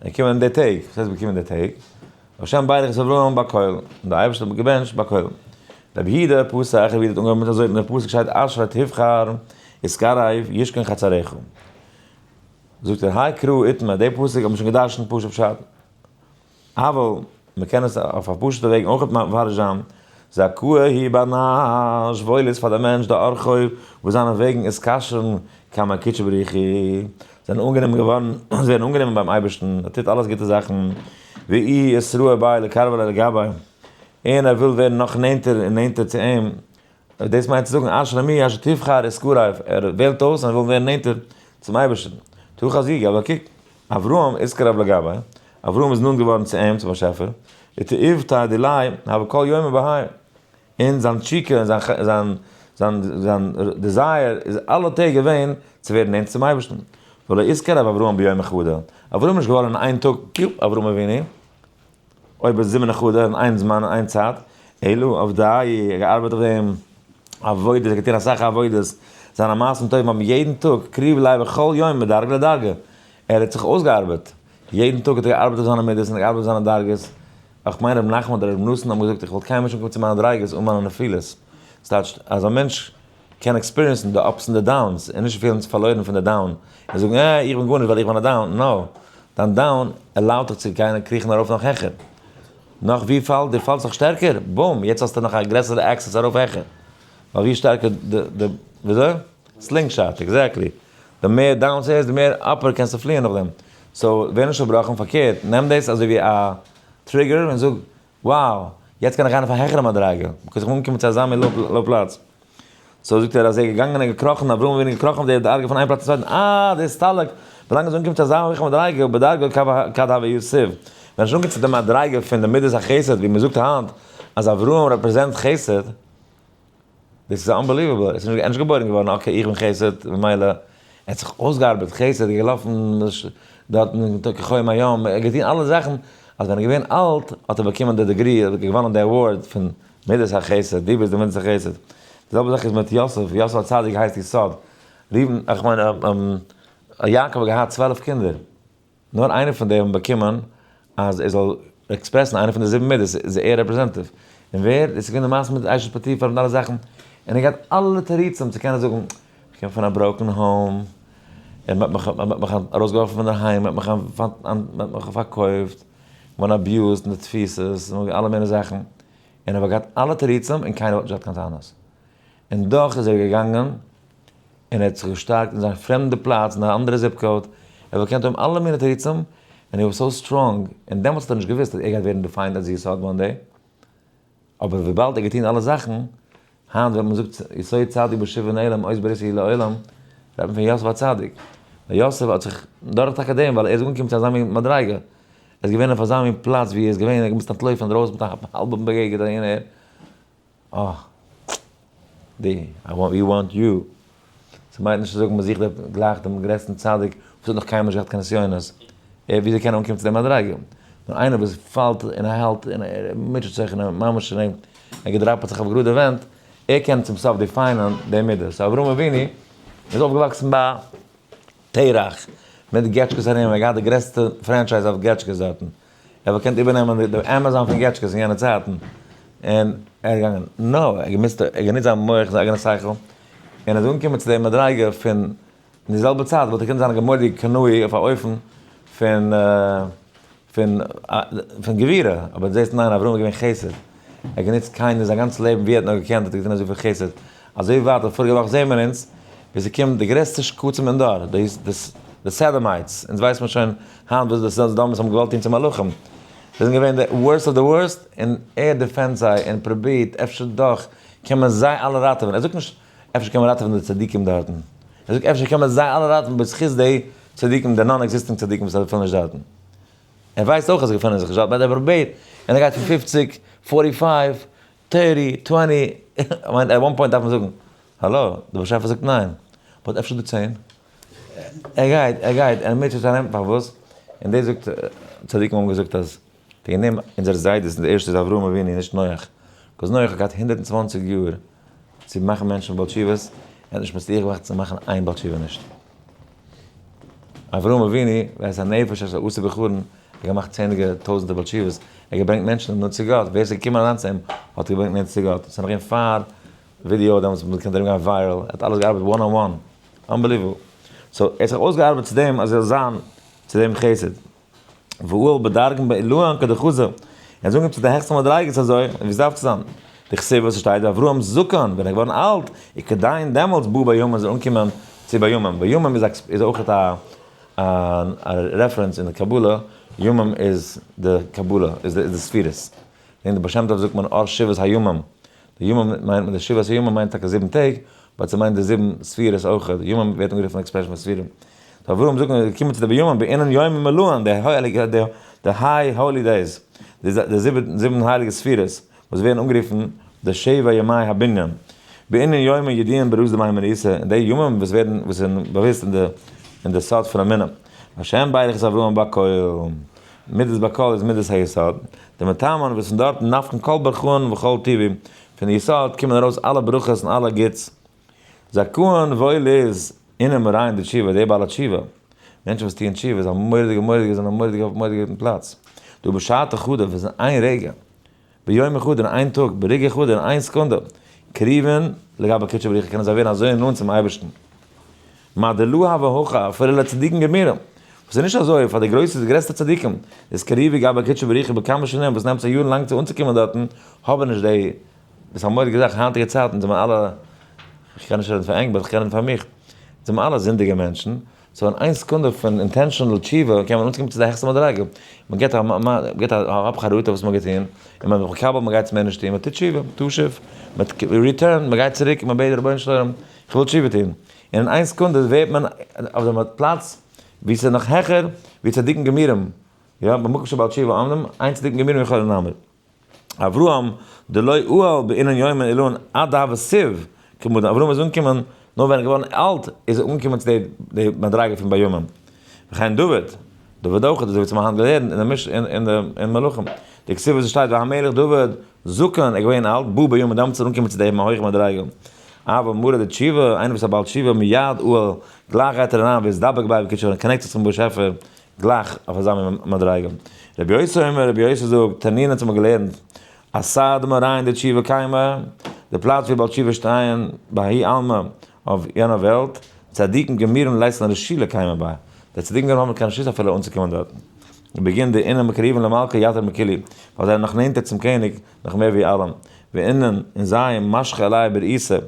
ער קומען אין די טעג, וואס הייסט באקומען די טעג? והשם ברך את אברהם בכל, און דער אייבערשטער האט געבענטשט בכל. רבי יהודה פתח, רבי יהודה האט אנגעהויבן מיט אזוי, אין די פסוק שטייט אשרי תבחר התקרב ישכון חצריך. זאגט ער, האי קרא איתמר, די פסוק האט מען שוין געדרשנט פשוט פשט. אבל, מען קען עס אויף א פשוט'ע וועג אויך מפרש זיין, זכאה הוא בר נש, וואויל איז פאר דעם מענטש דאורחוי וואס זיינע וועגן איז כשר'ן קמי קודשא בריך הוא, זענען אנגענומען געווארן, זיי ווערן אנגענומען ביים אייבערשטן, ער טוט אלעס גוטע זאכן, ואיהו אתרעי ביה לקרבא ליה לגביה, און ער וויל ווערן נאך נענטער און נענטער צו אים, דאס מיינט צו זאגן אשרי מי אשר תבחר אתקרב, ער וועלט אויס און ער וויל ווערן נענטער צום אייבערשטן. תא חזי, אבער קוק, אברהם אתקרב לגביה, אברהם איז נאנט געווארן צו אים, צום באשעפער, ותאיבתיה דיליה הוה כל יומא בהאי, און זיין תשוקה און זיין זיין זיין desire איז אלע טעג געווען צו ווערן נענטער צום אייבערשטן. ולא אתקרב אברהם ביומא חדא, אברהם איז נישט געווארן אין איין טאג, פיו, אברהם אבינו, אויב איז זימנא חדא אין איין זמן אין איין צייט, אלא עבדיה, ער געארבעט אויף דעם עבודה, ער האט געטון אסאך עבודות, זיינע מעשים טובים האבן יעדן טאג קריב ליה בכל יום מדרגה לדרגה, ער האט זיך אויסגעארבעט, יעדן טאג האט ער געארבעט אויף זיינע מידות און געארבעט אויף זיינע דרגות, איך מיין רבי נחמן אדער רבי נתן האבן געזאגט איך וואלט קיינמאל נישט אנגעקומען צו מיינע דרגות אן מיינע נפילות, ס'טייטש אז א מענטש קען experience ן די ups און די downs און נישט פילן פארלוירן פון די down און זאגן אה איך בין גארנישט ווייל איך בין א down, no, דיין down allow ט דיך צו גיין און קריכן ארויף נאך העכער, נאך ווי פאלט דו פאלסט נאך שטערקער, boom יעצט האסטו נאך א גרעסערע access ארויף העכער. ווייל ווי שטארקער די די וויאזוי? Slingshot, exactly. די מער down ס'איז, די מער upper קענסטו פליען נאכדעם. So, ווער נישט צובראכן, פארקערט, נעם דאס אזוי ווי א trigger און זאג, wow, יעצט קען איך גיין אויף א העכערע מדריגה, because איך בין אנגעקומען צו אזא מין low פלאץ. So זאגט ער אז ער איז געגאנגען און געקראכן, אברהם אבינו איז געקראכן אויף די דרגה פון איין פלאץ צום צווייטן, אה, דער סטאלעק, ווילאנג ער איז אנגעקומען צו אזא הויכע מדריגה, בדרגא כד הוה יתיב. ווען ער איז אנגעקומען צו די מדריגה פון די מידת החסד, ווי מען זאגט היינט אז אברהם represent חסד, דאס איז unbelievable, ער איז נישט געבוירן געווארן okay איך בין חסד, ממילא, ער האט זיך אויסגעארבעט חסד, געלאפן דארטן כחום היום, ער האט געטון אלע זאכן, אז ווען ער איז געווען אלט האט ער באקומען די degree, ער האט געוואנען די award פון מידת החסד, דו ביסט די מידת החסד. די זעלבע זאך איז מיט יוסף, יוסף הצדיק הייסט יסוד. ראובן, איך מיין יעקב האט געהאט 12 קינדער. נאר איינער פון די האבן באקומען אז ער זאל express ן איינע פון די זיבן מידות, איז ער representative. און ווער? דאס איז געווען די מעשה מיט אשת פוטיפר און אלע זאכן. און ער געהאט אלע תירוצים צו קענען זאגן, איך קום פון א broken home, און מען האט מיך ארויסגעווארפן פון דערהיים, מען האט מיך פארקויפט, געווארן abused אין די תפיסות, און אלע מיני זאכן. און ער האט געהאט אלע תירוצים און קיינער האט נישט געהאט קיין טענות. און דאך איז ער געגאנגען און ער האט זיך געשטארקט אין זיין פרעמדע פלאץ, אין א אנדערע zip code, ער וואלט געקענט האבן אלע מיני תירוצים, און he was so strong, און דעמאלטס האט ער נישט געוואוסט אז ער גייט ווערן defined אלס יסוד one day, אבער וויבאלד ער האט געטון אלע זאכן, היינט ווען מען זאגט יסוד צדיק בשבעה נעלם אות ברית היא לעולם, רעדט מען פון יוסף הצדיק, ווייל יוסף האט זיך, דורך טאקע דעם ווייל ער איז אנגעקומען צו אזא מין מדריגה, ער איז געווען אויף אזא מין פלאץ ווי ער איז געווען, ער האט געמוזט אנטלויפן אינדרויסן מיט א האלבן בגד אהין אהער, אה. די, I want, we want you. ס'מיינט נישט צו זאגן מ'זוכט גלייך דעם גרעסטן צדיק וואס האט נאך קיינמאל נישט געהאט קיין נסיונות. ער וויאזוי קען ער אנקומען צו די מדריגה? נאר איינער וואס פאלט און ער האלט און ער מוטשעט זיך און ער ממש און ער געדראפעט זיך אויף גראדע ווענט, ער קען צום סוף define ען די מידה. So אברהם אבינו איז אויפגעוואקסן ביי תרח מיט געטשקעס ארום, ער האט געהאט די גרעסטע franchise אויף געטשקעס דארטן. ער וואלט געקענט איבערנעמען די Amazon פון געטשקעס אין יענע צייטן, און ער איז געגאנגען, no, ער האט געמוזט, ער האט גענוצט זיין מח, זיין אייגענע שכל, און ער איז אנגעקומען צו די מדריגה פון, אין די זעלבע צייט וואלט ער געקענט זיין א געמורא'דיגע קנאי אויף א אופן פון, פון, פון גבורה, אבער דו זעסט ניין, אברהם איז געווען חסד, ער האט גענוצט קיינער זיין גאנצע לעבן ווי ער האט נאר געקענט האט ער געטון אזויפיל חסד, אזוי ווייט אז פאריגע וואך זעהן מיר אונז ווי ס'קומט די גרעסטע שקצים אין דור, די Sodomites, אונז ווייסט מען שוין היינט וואס די Sodomites האבן געוואלט טון צו מלאכים, זיי זענען געווען די worst of the worst, און ער defend זיי און פרובירט אפשר דאך קען מען זיי אלע ראטעווען, ער זאגט נישט אפשר קען מען ראטעווען די צדיקים דארטן, ער זאגט אפשר קען מען זיי אלע ראטעווען בזכות די צדיקים, די non-existing צדיקים וואס אפילו נישט דארטן. ער ווייסט אויך אז זיי געפינען זיך נישט דארט, but ער פרובירט, און ער גייט פון 50, 45, 30, 20, כ'מיין at one point דארף מען זאגן, האלא, דער באשעפער זאגט ניין, but אפשר דא 10. ער גייט, ער גייט, ער מוטשעט זיך ארום, פארוואס? און דאס זאגט, צדיקים האבן געזאגט אז וועגן דעם אונזערע זיידעס, און די ערשטע איז אברהם אבינו, נישט נח. because נח האט געהאט 120 יאר צו מאכן מענטשן בעל תשובות, ער האט נישט מצליח געמאכט צו מאכן איין בעל תשובה נישט. אברהם אבינו, ואת הנפש אשר עשו בחרן, ער האט געמאכט צענדליגע טויזענטער בעל תשובות, ער האט געברענגט מענטשן נאנט צו גאט, ווער ס'איז געקומען אריין צו אים האט געברענגט נאנט צו גאט, ס'איז נאך געווען פאר ווידיאו דעמאלטס האט מען געקענט ארומגיין viral, ער האט אלעס געארבעט one on one, unbelievable. So ער האט זיך אויסגעארבעט צו דעם אז ער זאל זיין צו דעם חסד. ואהל בדרגן בעילאן כדחזא, ער איז אנגעקומען צו די העכסטע מדריגות אזוי ווי עס דארף צו זיין. דכתיב וואס עס שטייט ואברהם זקן, ווען ער איז געווארן אלט, איז כדין דעמאלטס בא בימים איז ער אנגעקומען צו בימים. בימים איז אויך א reference אין די קבלה, ימים איז די קבלה, איז די ספירות. אין די בעל שם טוב זאגט מען אור שבעת הימים, די ימים מיינט מען די שבעת הימים מיינט טאקע זיבן טעג, but ס'מיינט די זיבן ספירות אויך, ימים ווערט אנגערופן expression פון ספירה. So אברהם זאגט מען קומען צו די בימים בעינן ימים מלאין, די הייליגע די high holy days, די זיבן הייליגע ספירות וואס ווערן אנגערופן די שבע ימי הבנין, בעינן יומין ידיעין ברז דמי מריסה, און די ימים וואס ווערן וואס זענען באוואוסט אין די אין די סוד פון אמונה. השם ברך את אברהם בכל, מידת בכל איז מידת היסוד, די מטעמן וואס פון דארטן נפקן כל ברכאן וכל טיבי, פון די יסוד קומען ארויס אלע ברכות און אלע גוטס. זכאין וואויל איז אינעם ריין די תשובה, די בעלי תשובה, מענטשן וואס טוען תשובה, איז א מורא'דיגע מורא'דיגע זענען א מורא'דיגע אויף מורא'דיגע גוטן פלאץ. דא בשעתא חדא וואס אין איין רגע, ביום אחד אין איין טאג, ברגע אחד אין איין סעקונדע, קריבין לגבי קודשא בריך הוא קענען זיי ווערן אזוי נאנט צום אייבערשטן. מה דלא הוה הכא אפילו לצדיקים גמורים, וואס איז נישט אזוי פאר די גרויסע די גרעסטע צדיקים, איז קריבי גבי קודשא בריך הוא בכמה שנים וואס נעמט זיי יארן לאנג צו אנצוקומען דארטן, האבן נישט די, דאס איז א מורא'דיגע זאך, היינטיגע צייטן זענען אלע. איך קען נישט רעדן פאר ענק, but איך קען רעדן פאר מיך. זענען אלע זינדיגע מענטשן, so אין איין סעקונדע פון intentional תשובה קען מען אנקומען צו די העכסטע מדריגה. מען געבט א מען געבט א אפ חרטה וואס מען האט געטון, און מען איז מקבל מען גייט עס מער נישט טון, מען טוט תשובה, תשוב, מען return, מען גייט צוריק, מען בעט רבונו של עולם, איך וויל תשובה טון. און אין איין סעקונדע ווערט מען אויף דעם פלאץ וואו ס'איז נאך העכער ווי צדיקים גמורים, יא, במקום שבעל תשובה עומדים, אין צדיקים גמורים יכולים לעמוד. אברהם דלא אהל באינון יומין אלאן עד דהוה סיב כמדין, אברהם איז אנגעקומען נאר ווען ער איז געווארן אלט איז ער אנגעקומען צו די מדריגה פון בימים. וכן דוד, דוד אויך אזוי ווי צום היינט געלערנט אין די מש אין די אין מלכים, די כתיב וואס עס שטייט והמלך דוד זקן, ער איז געווען אלט, בא בימים דעמאלטס איז ער אנגעקומען צו די הויכע מדריגה. אבל מרא דתשובה, איינער וואס איז א בעל תשובה מיד אהל, גלייך גייט ער אריין ואתדבק ביה בקודשא און connect זיך צום באשעפער, גלייך אויף אזא מין מדריגה. רבי יוסי אומר, רבי יוסי זאגט, תנינא האט מען געלערנט, אתר דמאריהון דתשובה קיימי, די פלאץ ווי בעל תשובה שטייען, בהאי עלמא, אויף יענע וועלט, צדיקים גמורים לית לן רשו לקיימא ביה, די צדיקים גמורים האבן קיין רשות אפילו אנצוקומען דארטן. בגין דאינון מקרבין למלכא יתיר מכולהו, ווייל זיי זענען נאך נענטער צום קעניג נאך מער ווי אלעם, ואינון און זיי משכי עלייהו ברעותא,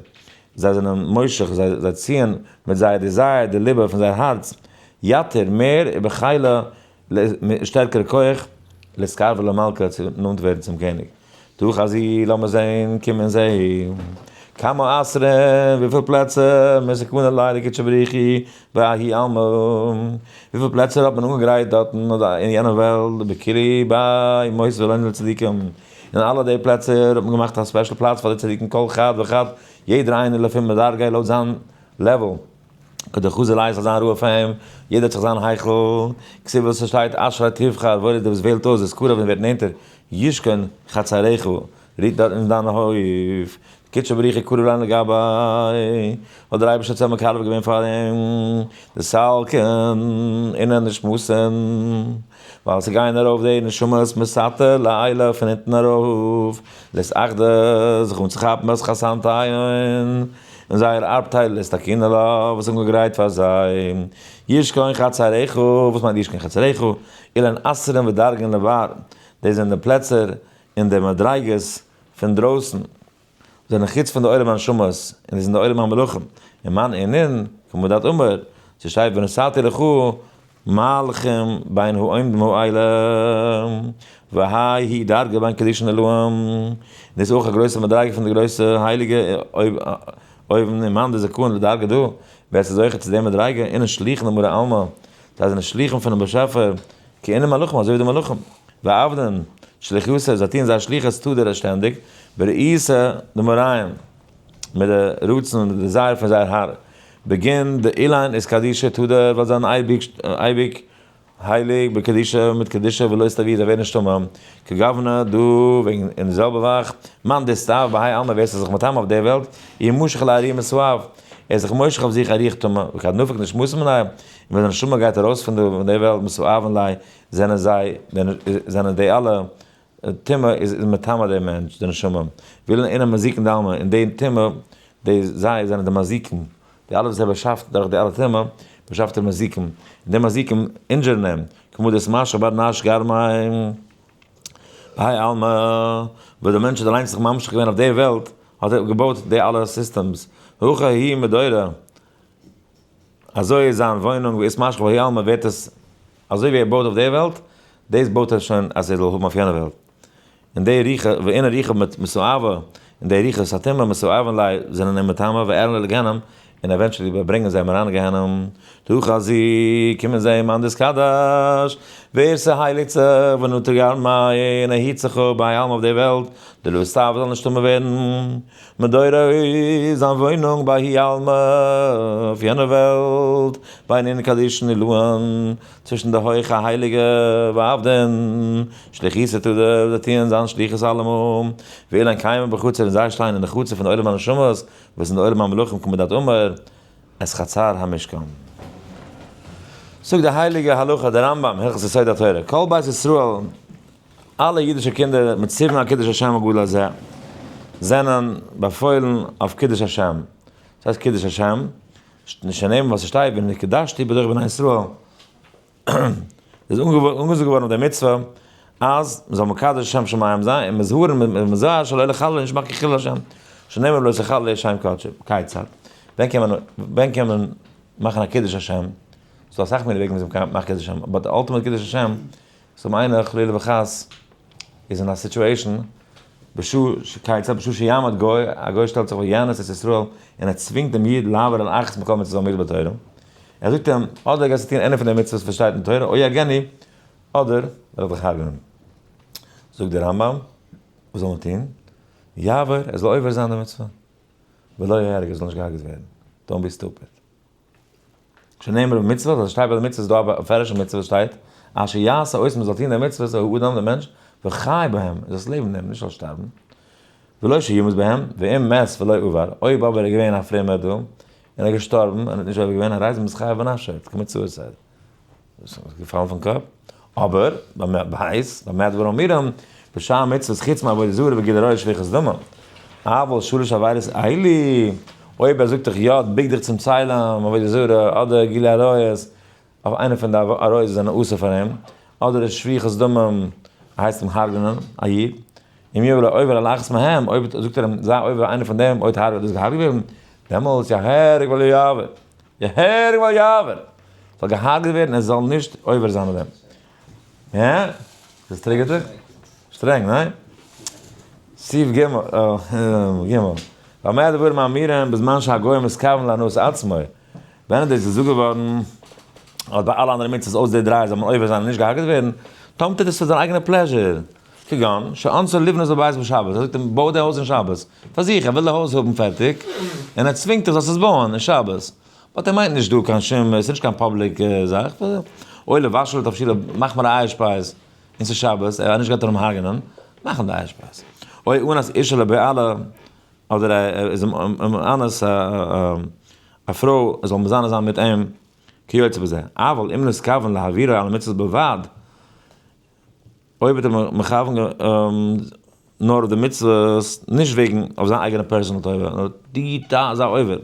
זיי זענען מושך, זיי ציען מיט זייער desire די ליבע פון זייער הארץ, יתיר, מער, ובחילא, מיט שטערקערע כח, לאתקרבא למלכא, צו נאנט ווערן צום קעניג. תא חזי, לאמיר זען, קום און זע. כמה אתרין, וויפיל פלעצער, מתקנא ליה לקודשא בריך הוא, בההוא עלמא. וויפיל פלעצער האט מען אנגעגרייט דארטן אין יענע וועלט, בכולהו בי מותבי לון לצדיקים. אין אלע די פלעצער האט מען געמאכט א special פלאץ פאר די צדיקים כל חד וחד, יעדער איינער לפום מדרגיה לויט זיין level. כדחזי ליה ס'זאל זיין ראוי פאר אים, יעדער האט זיך זיין היכל, כתיב וואס ס'שטייט אשרי תבחר, וואויל איז דער וואס וועלט אויס, אתקרב און ווערט נענטער, ישכון חצריך, רוט דארט אין דיין הויף, קודשא בריך הוא קרוב לן לגביה, האט דער אייבערשטער צו מקרב געווען פאר אים, דסלקין אינון נשמתין, ווייל ס'גייען ארויף די נשמות מתתא לעילא פון אונטן ארויף, לאתאחדא, זיך אנצוכאפן בת חתנתיהון, און זייער ארבטייל לאתתקינא לה, וואס האבן געגרייט פאר זיי. ישכון חצריך, וואס מיינט ישכון חצריך? אלין אתרין ודרגין לבר, דאס זענען די פלעצער און די מדריגות פון דרויסן, זענען חוץ פון די עולם הנשמות, און דאס זענען די עולם המלכים, און מאן אינון, כמה דאת אמר, ס'שטייט ונתתי לך מלכים בין העומדים האלה, והאי היא דרגא בין קדישין עילאים, דאס איז אויך א גרויסע מדריגה פון די גרויסע הייליגע אויבן, און מאן דזכאן לדרגא דא, ווער ס'איז זוכה צו די מדריגה, אינון שליחין דמרא עלמא, זיי זענען שליחים פונעם באשעפער, כאינון מלאכים אזוי ווי די מלאכים, ועבדין שליחותא, זיי טוען זייער שליחות תדיר שטענדיג, ברעותא דמאריהון, מיט די רצון און די desire פון זייער הארץ, בגין דאילין אתקדשו תדיר, ווייל זיי זענען אייביג אייביג הייליג בקדושה מיט קדושה ולא אסתאבו זיי ווערן נישט טמא, כגוונא דא וועגן אין די זעלבע וואך, מאן דאסתאב בהאי עלמא ווער ס'איז זיך מטמא אויף דער וועלט, איהו משיך עליה רוח מסאב, ער איז זיך מושך אויף זיך א רוח טומאה, וכד נפיק נשמתא מניה, און ווען די נשמה גייט ארויס פון דער וועלט מסאבין ליה, זענען זיי, זענען די אלע טומאה איז מטמא דעם מענטש, די נשמה, ואלין אינון מזיקין דעלמא, און די טומאה, די זיי זענען די מזיקים, די אלע וואס ער באשאפט דורך די אלע טומאה, באשאפט ער מזיקים, און די מזיקים injure ן אים, כמו דאתמשך בר נש גרמיה בהאי עלמא, וואס דער מענטש האט אליינס זיך ממשיך געווען אויף די וועלט, האט ער געבויט די אלע systems, הכי הוא מדורא, אזוי איז זיין וואוינונג, ואתמשך בהאי עלמא ווערט עס אזוי ווי ער בויט אויף די וועלט, דאס בויט ער שוין אז ער זאל האבן אויף יענע וועלט. און די רוחות, ואינון רוחין מסאבא, און די רוחות הטומאה מסאבין ליה זענען אים מטמא ואעלין ליה לגיהנם, און eventually ברענגען זיי אים אריין אין גיהנם. תא חזי, קומען זיי מאן דאתקדש, ווער ס'הייליגט זיך, ונטר גרמיה, און ער היט זיך אפ בהאי עלמא אויף די וועלט, דלא אסתאב זאל נישט טמא ווערן. מדורא זיין וואוינונג בהאי עלמא אויף יענע וועלט, בין אינון קדישין עילאין, צווישן די הויכע הייליגע ועבדין שליחותא תדיר, זיי טוען זיין שליחות אלעמאל, ואלין קיימין בחצר און זיי שטייען אין די חצר פון די עולם הנשמות, וואס אין די עולם המלכים כמדאת אמר את חצר המשכן. זאגט די הייליגע הלכה די רמב"ם הלכות יסודי התורה כל בית ישראל אלע אידישע קינדער מצווין על קידוש השם הגדול הזה, זענען באפוילן אויף קידוש השם. וואס הייסט קידוש השם? שנאמר וואס ס'שטייט ונקדשתי בתוך בני ישראל. איז אנגעזאגט געווארן אויף די מצוה אז מ'זאל מקדש שם שמים זיין און מזהרין מ'זאל שלא לחלל נישט מאכן חילול השם, שנאמר ולא תחללו שם קדשי. כיצד? ווען קען מען, ווען קען מען מאכן א קידוש השם? ס'דא אסאך מיני וועגן וויאזוי מ'קען מאכן קידוש השם, but די ultimate קידוש השם איז אויב איינער חלילה וחס איז אין א situation, בשעה שכיצד, בשעה שיעמוד גוי, א גוי שטעלט זיך ויאנס את ישראל, און ער צווינגט דעם איד לעבור על אחת מכל מצוות האמורות בתורה. ער זאגט אים, אדער גייסטו טון איינע פון די מצוות וואס שטייט אין תורה, או יהרגני, אדער וועל איך דיך הרג'נען. זאגט דער רמב ם, וואס זאל מען טון? יעבור, ער זאל עובר זיין די מצוה. ולא יהרג, ער זאל נישט געהארגעט ווערן. Don't be stupid. שנאמר במצוות, אז עס שטייט ביי די מצוות, איז דא א בפירוש'ע מצוה וואס שטייט, אשר יעשה אותם, מען זאל טון די מצוות, האדם דער מענטש, וחי בהם, ער זאל לעבן דעם, נישט זאל שטארבן. ולא שימות בהם, ואם מת ולא עבר, אויב אבער איז געווען א פרומער דא, און ער איז געשטארבן, און האט נישט עובר געווען, הרי זה מתחייב בנפשו, ער האט commit suicide. דאס איז געפאלן פון קאפ. אבער, בית, במה דברים אמורים, בשאר מצוות חוץ מעבודה זרה וגילוי עריות ושפיכות דמים. אבל שלש עבירות אלו, אויב ער זאגט דיך יא, בוק דיך צום צלם, עבודה זרה, אדער גילוי עריות, אויף איינע פון די עריות וואס זענען אסור פאר אים, אדער איז שפיכות דמים, הייסט אים הרג'נען א איד, אם יאמר לו עובר על אחת מהם, אויב זאגט ער אים זיי עובר איינע פון דעם, אויב הארגעט דאס געהארגעט ווערן, דעמאלטס יהרג ואל יעבור, יהרג ואל יעבור, זאל געהארגעט ווערן ער זאל נישט עובר זיין אויף דעם. הע? דאס triggers דיך? שטרענג, ניין? סעיף ג, ג. במה דברים אמורים בזמן שהגוי מתכוון להנאת עצמו. ווען איז דאס געזאגט געווארן אז ביי אלע אנדערע מצוות אויסער די דריי זאל מען עובר זיין און נישט געהארגעט ווערן? טאמער טוט עס פאר זיין אייגענע pleasure. כגון שאנסו לבנות בבית בשבת, ער זאגט אים בוי די הויז אין שבת, פאר זיך, ער וויל די הויז האבן פערטיג, און ער צווינגט דיך זאלסט עס בויען אין שבת, but ער מיינט נישט דא קיין שום, עס איז נישט קיין public זאך, אוי לבשל תבשילו, מאך מיר א אייער שפייז, און ס'איז שבת, ער האט נישט געהאט ארום הרג'נען, מאך אים די אייער שפייז. אוי אנס אשה לבעלה, אדער ער איז אים אנס א פרוי, ער זאל מזנה זיין מיט אים, כיוצא בזה. אבל אם נתכוון להעבירו על המצוות בלבד, אויב האט ער מכוון נאר אויף די מצוות, נישט וועגן אויף זיין אייגענע personal טובה, נאר די ת זיי עובר.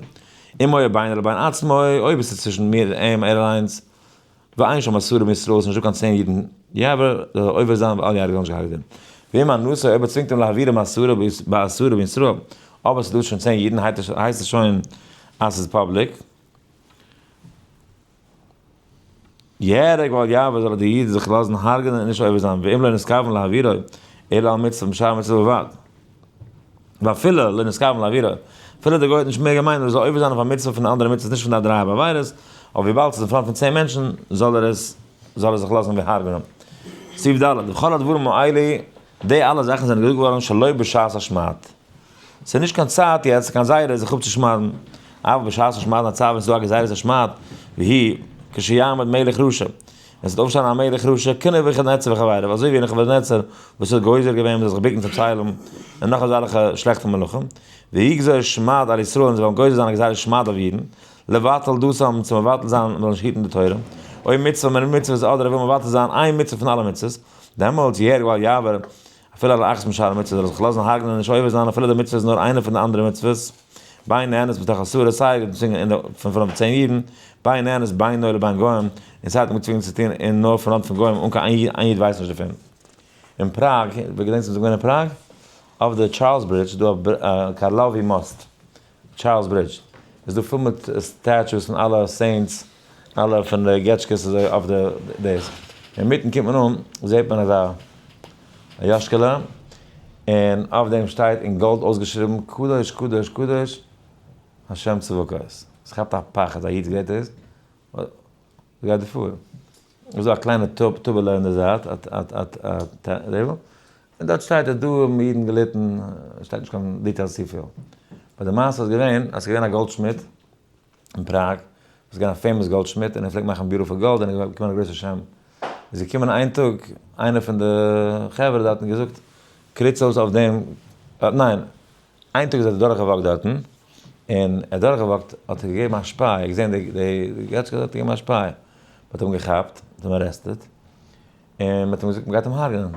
אם היה בינו לבין עצמו, אויב עס איז צווישן מיר און אים, ער אליינס, ואין שם עשרה מישראל, עס איז נישטא קיין 10 אידן, יעבור, זאל ער עובר זיין ואל יהרג זאל נישט געהארגעט ווערן. ואם אנסו, אויב ער צווינגט אים להעבירם עשרה בעשרה בישראל, אבער עס איז דא שוין 10 אידן, הייסט עס שוין אז עס איז public. יהרג ואל יעבור זאל די איד זיך לאזן הרג'נען און נישט עובר זיין, ואם לא נתכוון להעבירו, אלא על מצוה משאר מצוות בלבד. ואפילו לא נתכוון להעבירו, אפילו דער גוי האט נישט מער געמיינט נאר ער זאל עובר זיין אויף א מצוה פון די אנדערע מצוות נישט פון די דריי עבירות, אבער וויבאלד ס'איז אין front פון 10 מענטשן זאל ער עס זאל ער זיך לאזן ווי הרג'נען. סעיף ד', וכל הדברים האלה, די אלע זאכן זענען געזאגט געווארן שלא בשעת השמד. ס'איז נישט קיין צייט יעצט קיין גזירה זיך אפצושמד'ן, אבל בשעת השמד הצו ווען ס'איז דא א גזירת השמד, והיא כשיעמוד מלך רשע, ווען ס'וועט אויפשטיין א מלך רשע, כנבוכדנצר וחבריו, אזוי ווי נבוכדנצר וואס האט גוזר געווען מ'זאל זיך בוקן צום צלם, און נאך אזעלכע שלעכטע מלכים, ויגזור שמד על ישראל און זיי וועלן גוזר זיין א גזירת שמד אויף אידן, לבטל דתם צו מבטל זיין מ'זאל נישט היטן די תורה, או מצוה מן המצוות אדער ער וויל מבטל זיין איין מצוה פון אלע מצוות, דעמאלטס יהרג ואל יעבור, אפילו על אחת משאר המצוות זאל ער זיך לאזן הרג'נען און נישט עובר זיין אפילו די מצוה איז נאר איינע פון די אנדערע מצוות, בין נאנס מתוך עשרה סיי ער געצווינגען אין די פון front 10 אידן, בין נאנס בינו לבין גוים, און סיי האט מען געצווינגען צו טון אין נאר front פון גוים אן קיין איין איד ווייסט נישט דערפון. אין פראג, ווער געדענקט וואס איז געווען אין פראג? אויף די Charles Bridge איז דא א קארלאווי מאסט, Charles Bridge, איז דא פול מיט statues פון אלע saints, אלע פון די געטשקעס אזוי אויף די דאס, אינמיטן קומט מען אן זעט מען אזא יאשקעלע, און אויף דעם שטייט אין גאלד אויסגעשריבן קדוש קדוש קדוש השם צבקות, עס כאפט א פחד א איד זעט דאס, וואס גייט דא פאר? איז דא א קליינע טאבעלע אין די זייט, א table, און דארט שטייט אז דא האבן אידן געליטן, שטייט נישט קיין details צופיל, but די מעשה איז געווען אז ס'איז געווען א גאלדשמיד אין פראג, איז געווען א famous גאלדשמיד און ער פלעגט מאכן beautiful גאלד און ער איז געקומען א גרויסע שם, איז געקומען איין טאג איינער פון די חברה דארט און געזאגט קריץ אויס אויף דעם, ניין, איין טאג איז ער דורך גע walk ט דארטן, און ער דורך גע walk ט האט ער געגעבן א שפיי, ער האט געזען די געטשקע האט געגעבן א שפיי, מען האט אים געכאפט, מען האט אים arrested, און מען האט אים געזאגט מען גייט אים הרג'נען,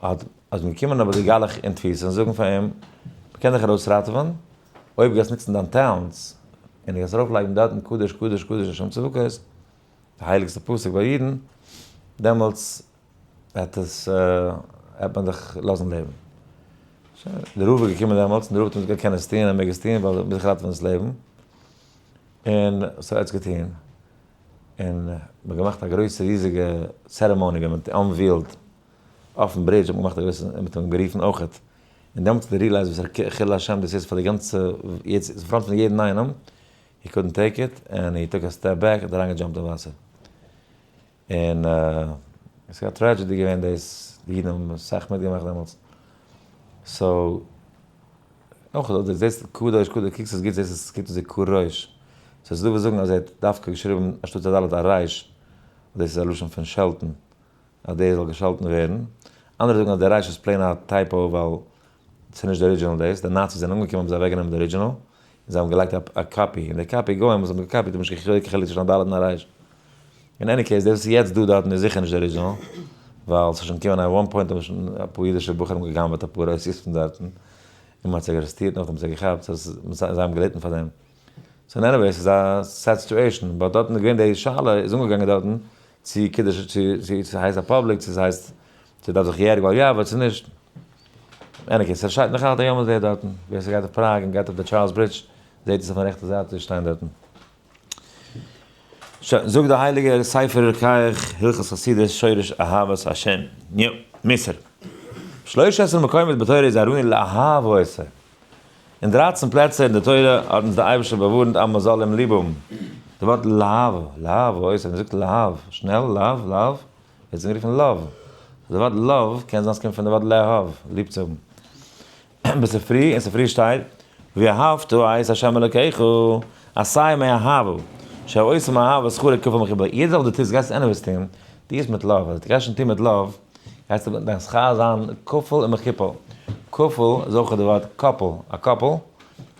האט אז מען געקומען אבער די גלח אין תפיסה און זאגן פאר אים, מען קען דיך ארויס ראטעווען, אויב גייסט נוצן דיין talents, און דו גייסט ארויף לייגן דארטן קדוש קדוש קדוש השם צבקות, די הייליגסטע פסוק ביי אידן, דעמאלטס וועט עס, וועט מען דיך לאזן לעבן. שוין, דער רב איז געקומען דעמאלטס, און דער רב האט אים געזאגט ער קען עס טון, ער מעג עס טון, ווייל ער מוז זיך ראטעווען דאס לעבן. און so ער האט עס געטון. און מ'האט געמאכט א גרויסע ריזיגע ceremony ווען מ'האט unveiled אויפן bridge האט מען געמאכט א גרויסע, און מ'האט אים גערופן אויכעט. און דעמאלטס האט ער realized וואס א חילול השם דאס איז פאר די גאנצע, יעצט אין front פון יעדן איינעם, he couldn't take it, and he took a step back, האט אריינגע jump ט אין וואסער. און עס איז א tragedy געווען דאס, די אידן האבן אסאך מיטגעמאכט דעמאלטס. so, אויך דו זעסט קדוש קדוש, קוקסט עס גוט זעסט עס קוקט אויס ווי קרוש. so ס'איז דא וואס זאגן אז ער האט דווקא געשריבן אנשטאט א ד' א רייש, דאס איז א לשון פון שעלטן, אז דער זאל געשאלטן ווערן. אנדערע זאגן אז דער רייש איז plain א typo ווייל ס'איז נישט די original דאס, די נאציס זענען אנגעקומען האבן זיי אוועקגענומען די original, און זיי האבן געלייגט א copy, און די copy גוים וואס האבן גע copy ט האבן נישט געקריגט קיין חילוק צווישן א ד' און א רייש. אין any case, דאס וואס איז יעצט דא דארטן איז זיכער נישט די original, ווייל ס'איז שוין געקומען at one point האבן שוין אפאר אידישע בחורים גע'גנב'עט אפאר אותיות פון דארטן, און מ'האט זיי ארעסטירט נאכדעם זיי געכאפט, so זיי האבן געליטן פאר דעם. so אין any way ס'איז א sad situation, but דארטן איז געווען די שאלה איז אנגעגאנגען דארטן צו קידוש צו ס'הייסט א public צו ס'הייסט צו דארף זיך יהרג ואל יעבור צו נישט. any case ס'שטייט נאך עד היום הזה דארטן, ווער ס'גייט אויף פראג און גייט אויף די Charles Bridge זעט עס אויפן רעכטע זייט צו שטיין דארטן. שוין, זאגט דער הייליגער ספר רוקח הלכות חסידות שורש אהבת השם, יא, מוסר. שלוש עשרה מקומות בתורה איז ארוני לאהבה אותו. אין דרייצן פלעצער אין די תורה האט אונז דער אייבערשטער באווארנט אז מען זאל אים ליב האבן. די ווארט לאהבה, לאהבה אותו, מען זאגט לאהב, שנעל, love, love, ווערט עס אנגערופן love. די ווארט love קען זיין ס'קומט פון די ווארט לאהב, ליב צו האבן. בספרי, אין ספרי שטייט, ואהבת את ה' אלקיך, עשה מאהבה, שהעושה מאהבה שכרו כפול מכופל. יעדע זאך וואס דו טוסט גייסטו anyways טון, דו טוסט מיט love, אז דו גייסט שוין טון מיט love, גייסטו דיין שכר זיין כפול ומכופל. כפול איז אויך די ווארט couple, א couple,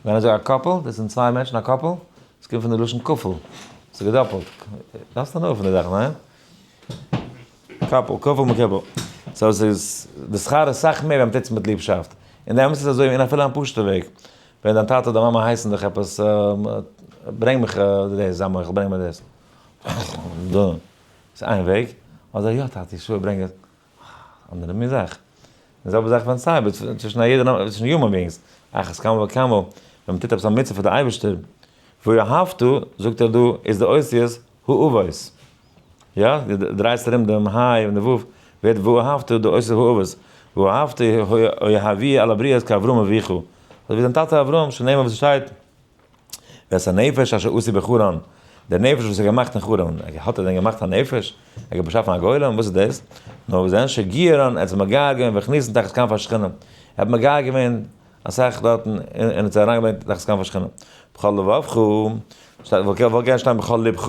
ווען איך זאג א couple, דאס זענען צוויי מענטשן א couple, עס קומט פון די לשון כפול, ס'איז געדאפלט. דארפסט הנאה פון די זאך, ניין? couple, כפול מכופל. so ס'איז, די שכר איז סאך מער ווען מ'טוט עס מיט ליבשאפט. און די אמת איז אזוי, און אפילו א פשוט'ע וועג. ווען דיין טאטע אדער מאמע הייסן דיך עפעס, ברענג מיך דאס, זיי מוחל, ברענג מיר דאס. ס'איז איין וועג. אדער יא טאטי, sure, ברענג עס. אנדערע מין זאך. די זעלבע זאך ווען סיי, צווישן א יעדער, צווישן human beings, אחת כמה וכמה, ווען מ'טוט עפעס א מצוה פאר די אייבערשטער, ואהבת, זאגט ער דא, איז די אותיות האבות. יא, דו דרייסט ארום דעם היי און די וו, ווערט ואהבת די אותיות האבות. ואהבת אוהבי על הבריות כאברהם אביך. אזוי ווי דיין טאטע אברהם, שנאמר וואס עס שטייט, ואת הנפש אשר עשו בחרן, דער נפש וואס ער האט געמאכט אין חרן, האט ער דען געמאכט א נפש? ער האט באשאפן א גולם? וואס איז דאס? נאר וואס דען שגירן, ער האט זיך מגייר געווען והכניסן תחת כנפי השכינה, ער האט מגייר געווען אסאך דארטן און האט זיי אריינגעברענגט תחת כנפי השכינה. בכל לבבך, וואלט געקענט שטיין בכל לבך,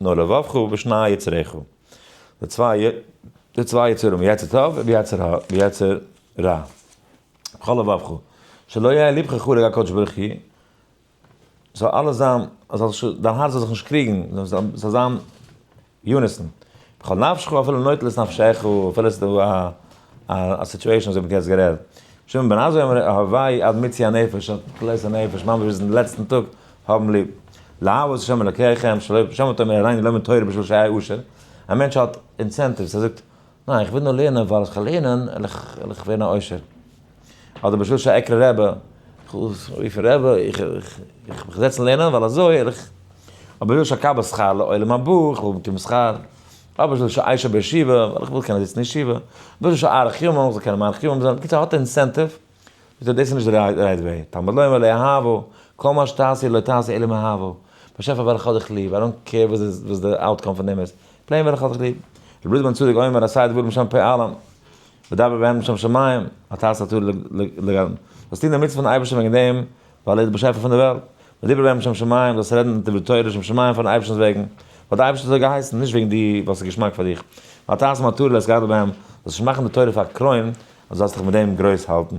נאר לבבך בשני יצריך. די צוויי די צוויי יצרים, יצר טוב ויצר ויצר רע. בכל לבבך. שלא יהיה לבך חרג הקדוש ברוך הוא, זאל אלעס זיין, זאל דיין הארץ זאל זיך נישט קריגן, זאל זיין unison. בכל נפשך אפילו נוטל את נפשך, אפילו עס איז דא א situation אזוי ווי מ'האט יעצט גערעדט. שמעון בן עזאי אומר, הווי עד מיצוי הנפש, עד כלות הנפש, ממש ביזן לעצטן טאג, האבן ליב. לאהוב את ה' אלוקיכם, שלא שמע תאמר הריני לומד תורה בשביל שאהיה עשיר. א מענטש האט incentives, ער זאגט, ניין, איך וויל נאר לערנען ווייל איך וועל לערנען וועל איך ווערן א עושר. אדער בשביל שאקרא רבי, איך וויל רופן רבי, איך איך מיך זעצן לערנען ווייל אזוי וועל איך, אבער בשביל שאקבל שכר לעולם הבא, איך וויל באקומען שכר, אבער בשביל שאשב בישיבה, ווייל איך וויל קענען זיצן אין ישיבה, בשביל שאאריך ימים, איך זאל קענען מאריך ימים זיין, בקיצור ער האט incentive, זאגט ער דאס איז נישט די right way, תלמוד לומר לאהבה, כל מה שתעשי לא תעשי אלא מאהבה, באשעפער ווייל איך האב דיך ליב, I don't care וואס די outcome פון דעם איז, plain ווייל איך האב דיך ליב. רבי אלעזר בן צדוק אומר עשה דברים לשם פועלם, ודבר בהם לשם שמים, אל תעשה עטרה לגרם. זאלסט טון די מצוה פון אייבערשטן וועגן דעם, ווייל ער איז דער באשעפער פון דער וועלט. ודיבר בהם לשם שמים, זאלסט רעדן דברי תורה לשם שמים פארן אייבערשטנ'ס וועגן, ווייל דער אייבערשטער האט אזוי געהייסן, נישט וועגן דיר, ווייל ס'איז געשמאק פאר דיך. ואל תעשה עטרה להתגדל בהם, זאלסט נישט מאכן די תורה פאר א קרוין, אז זאלסט דיך מיט דעם גרויס האלטן.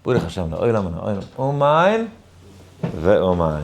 ברוך השם לעולם ולעולם, אמן ואמן.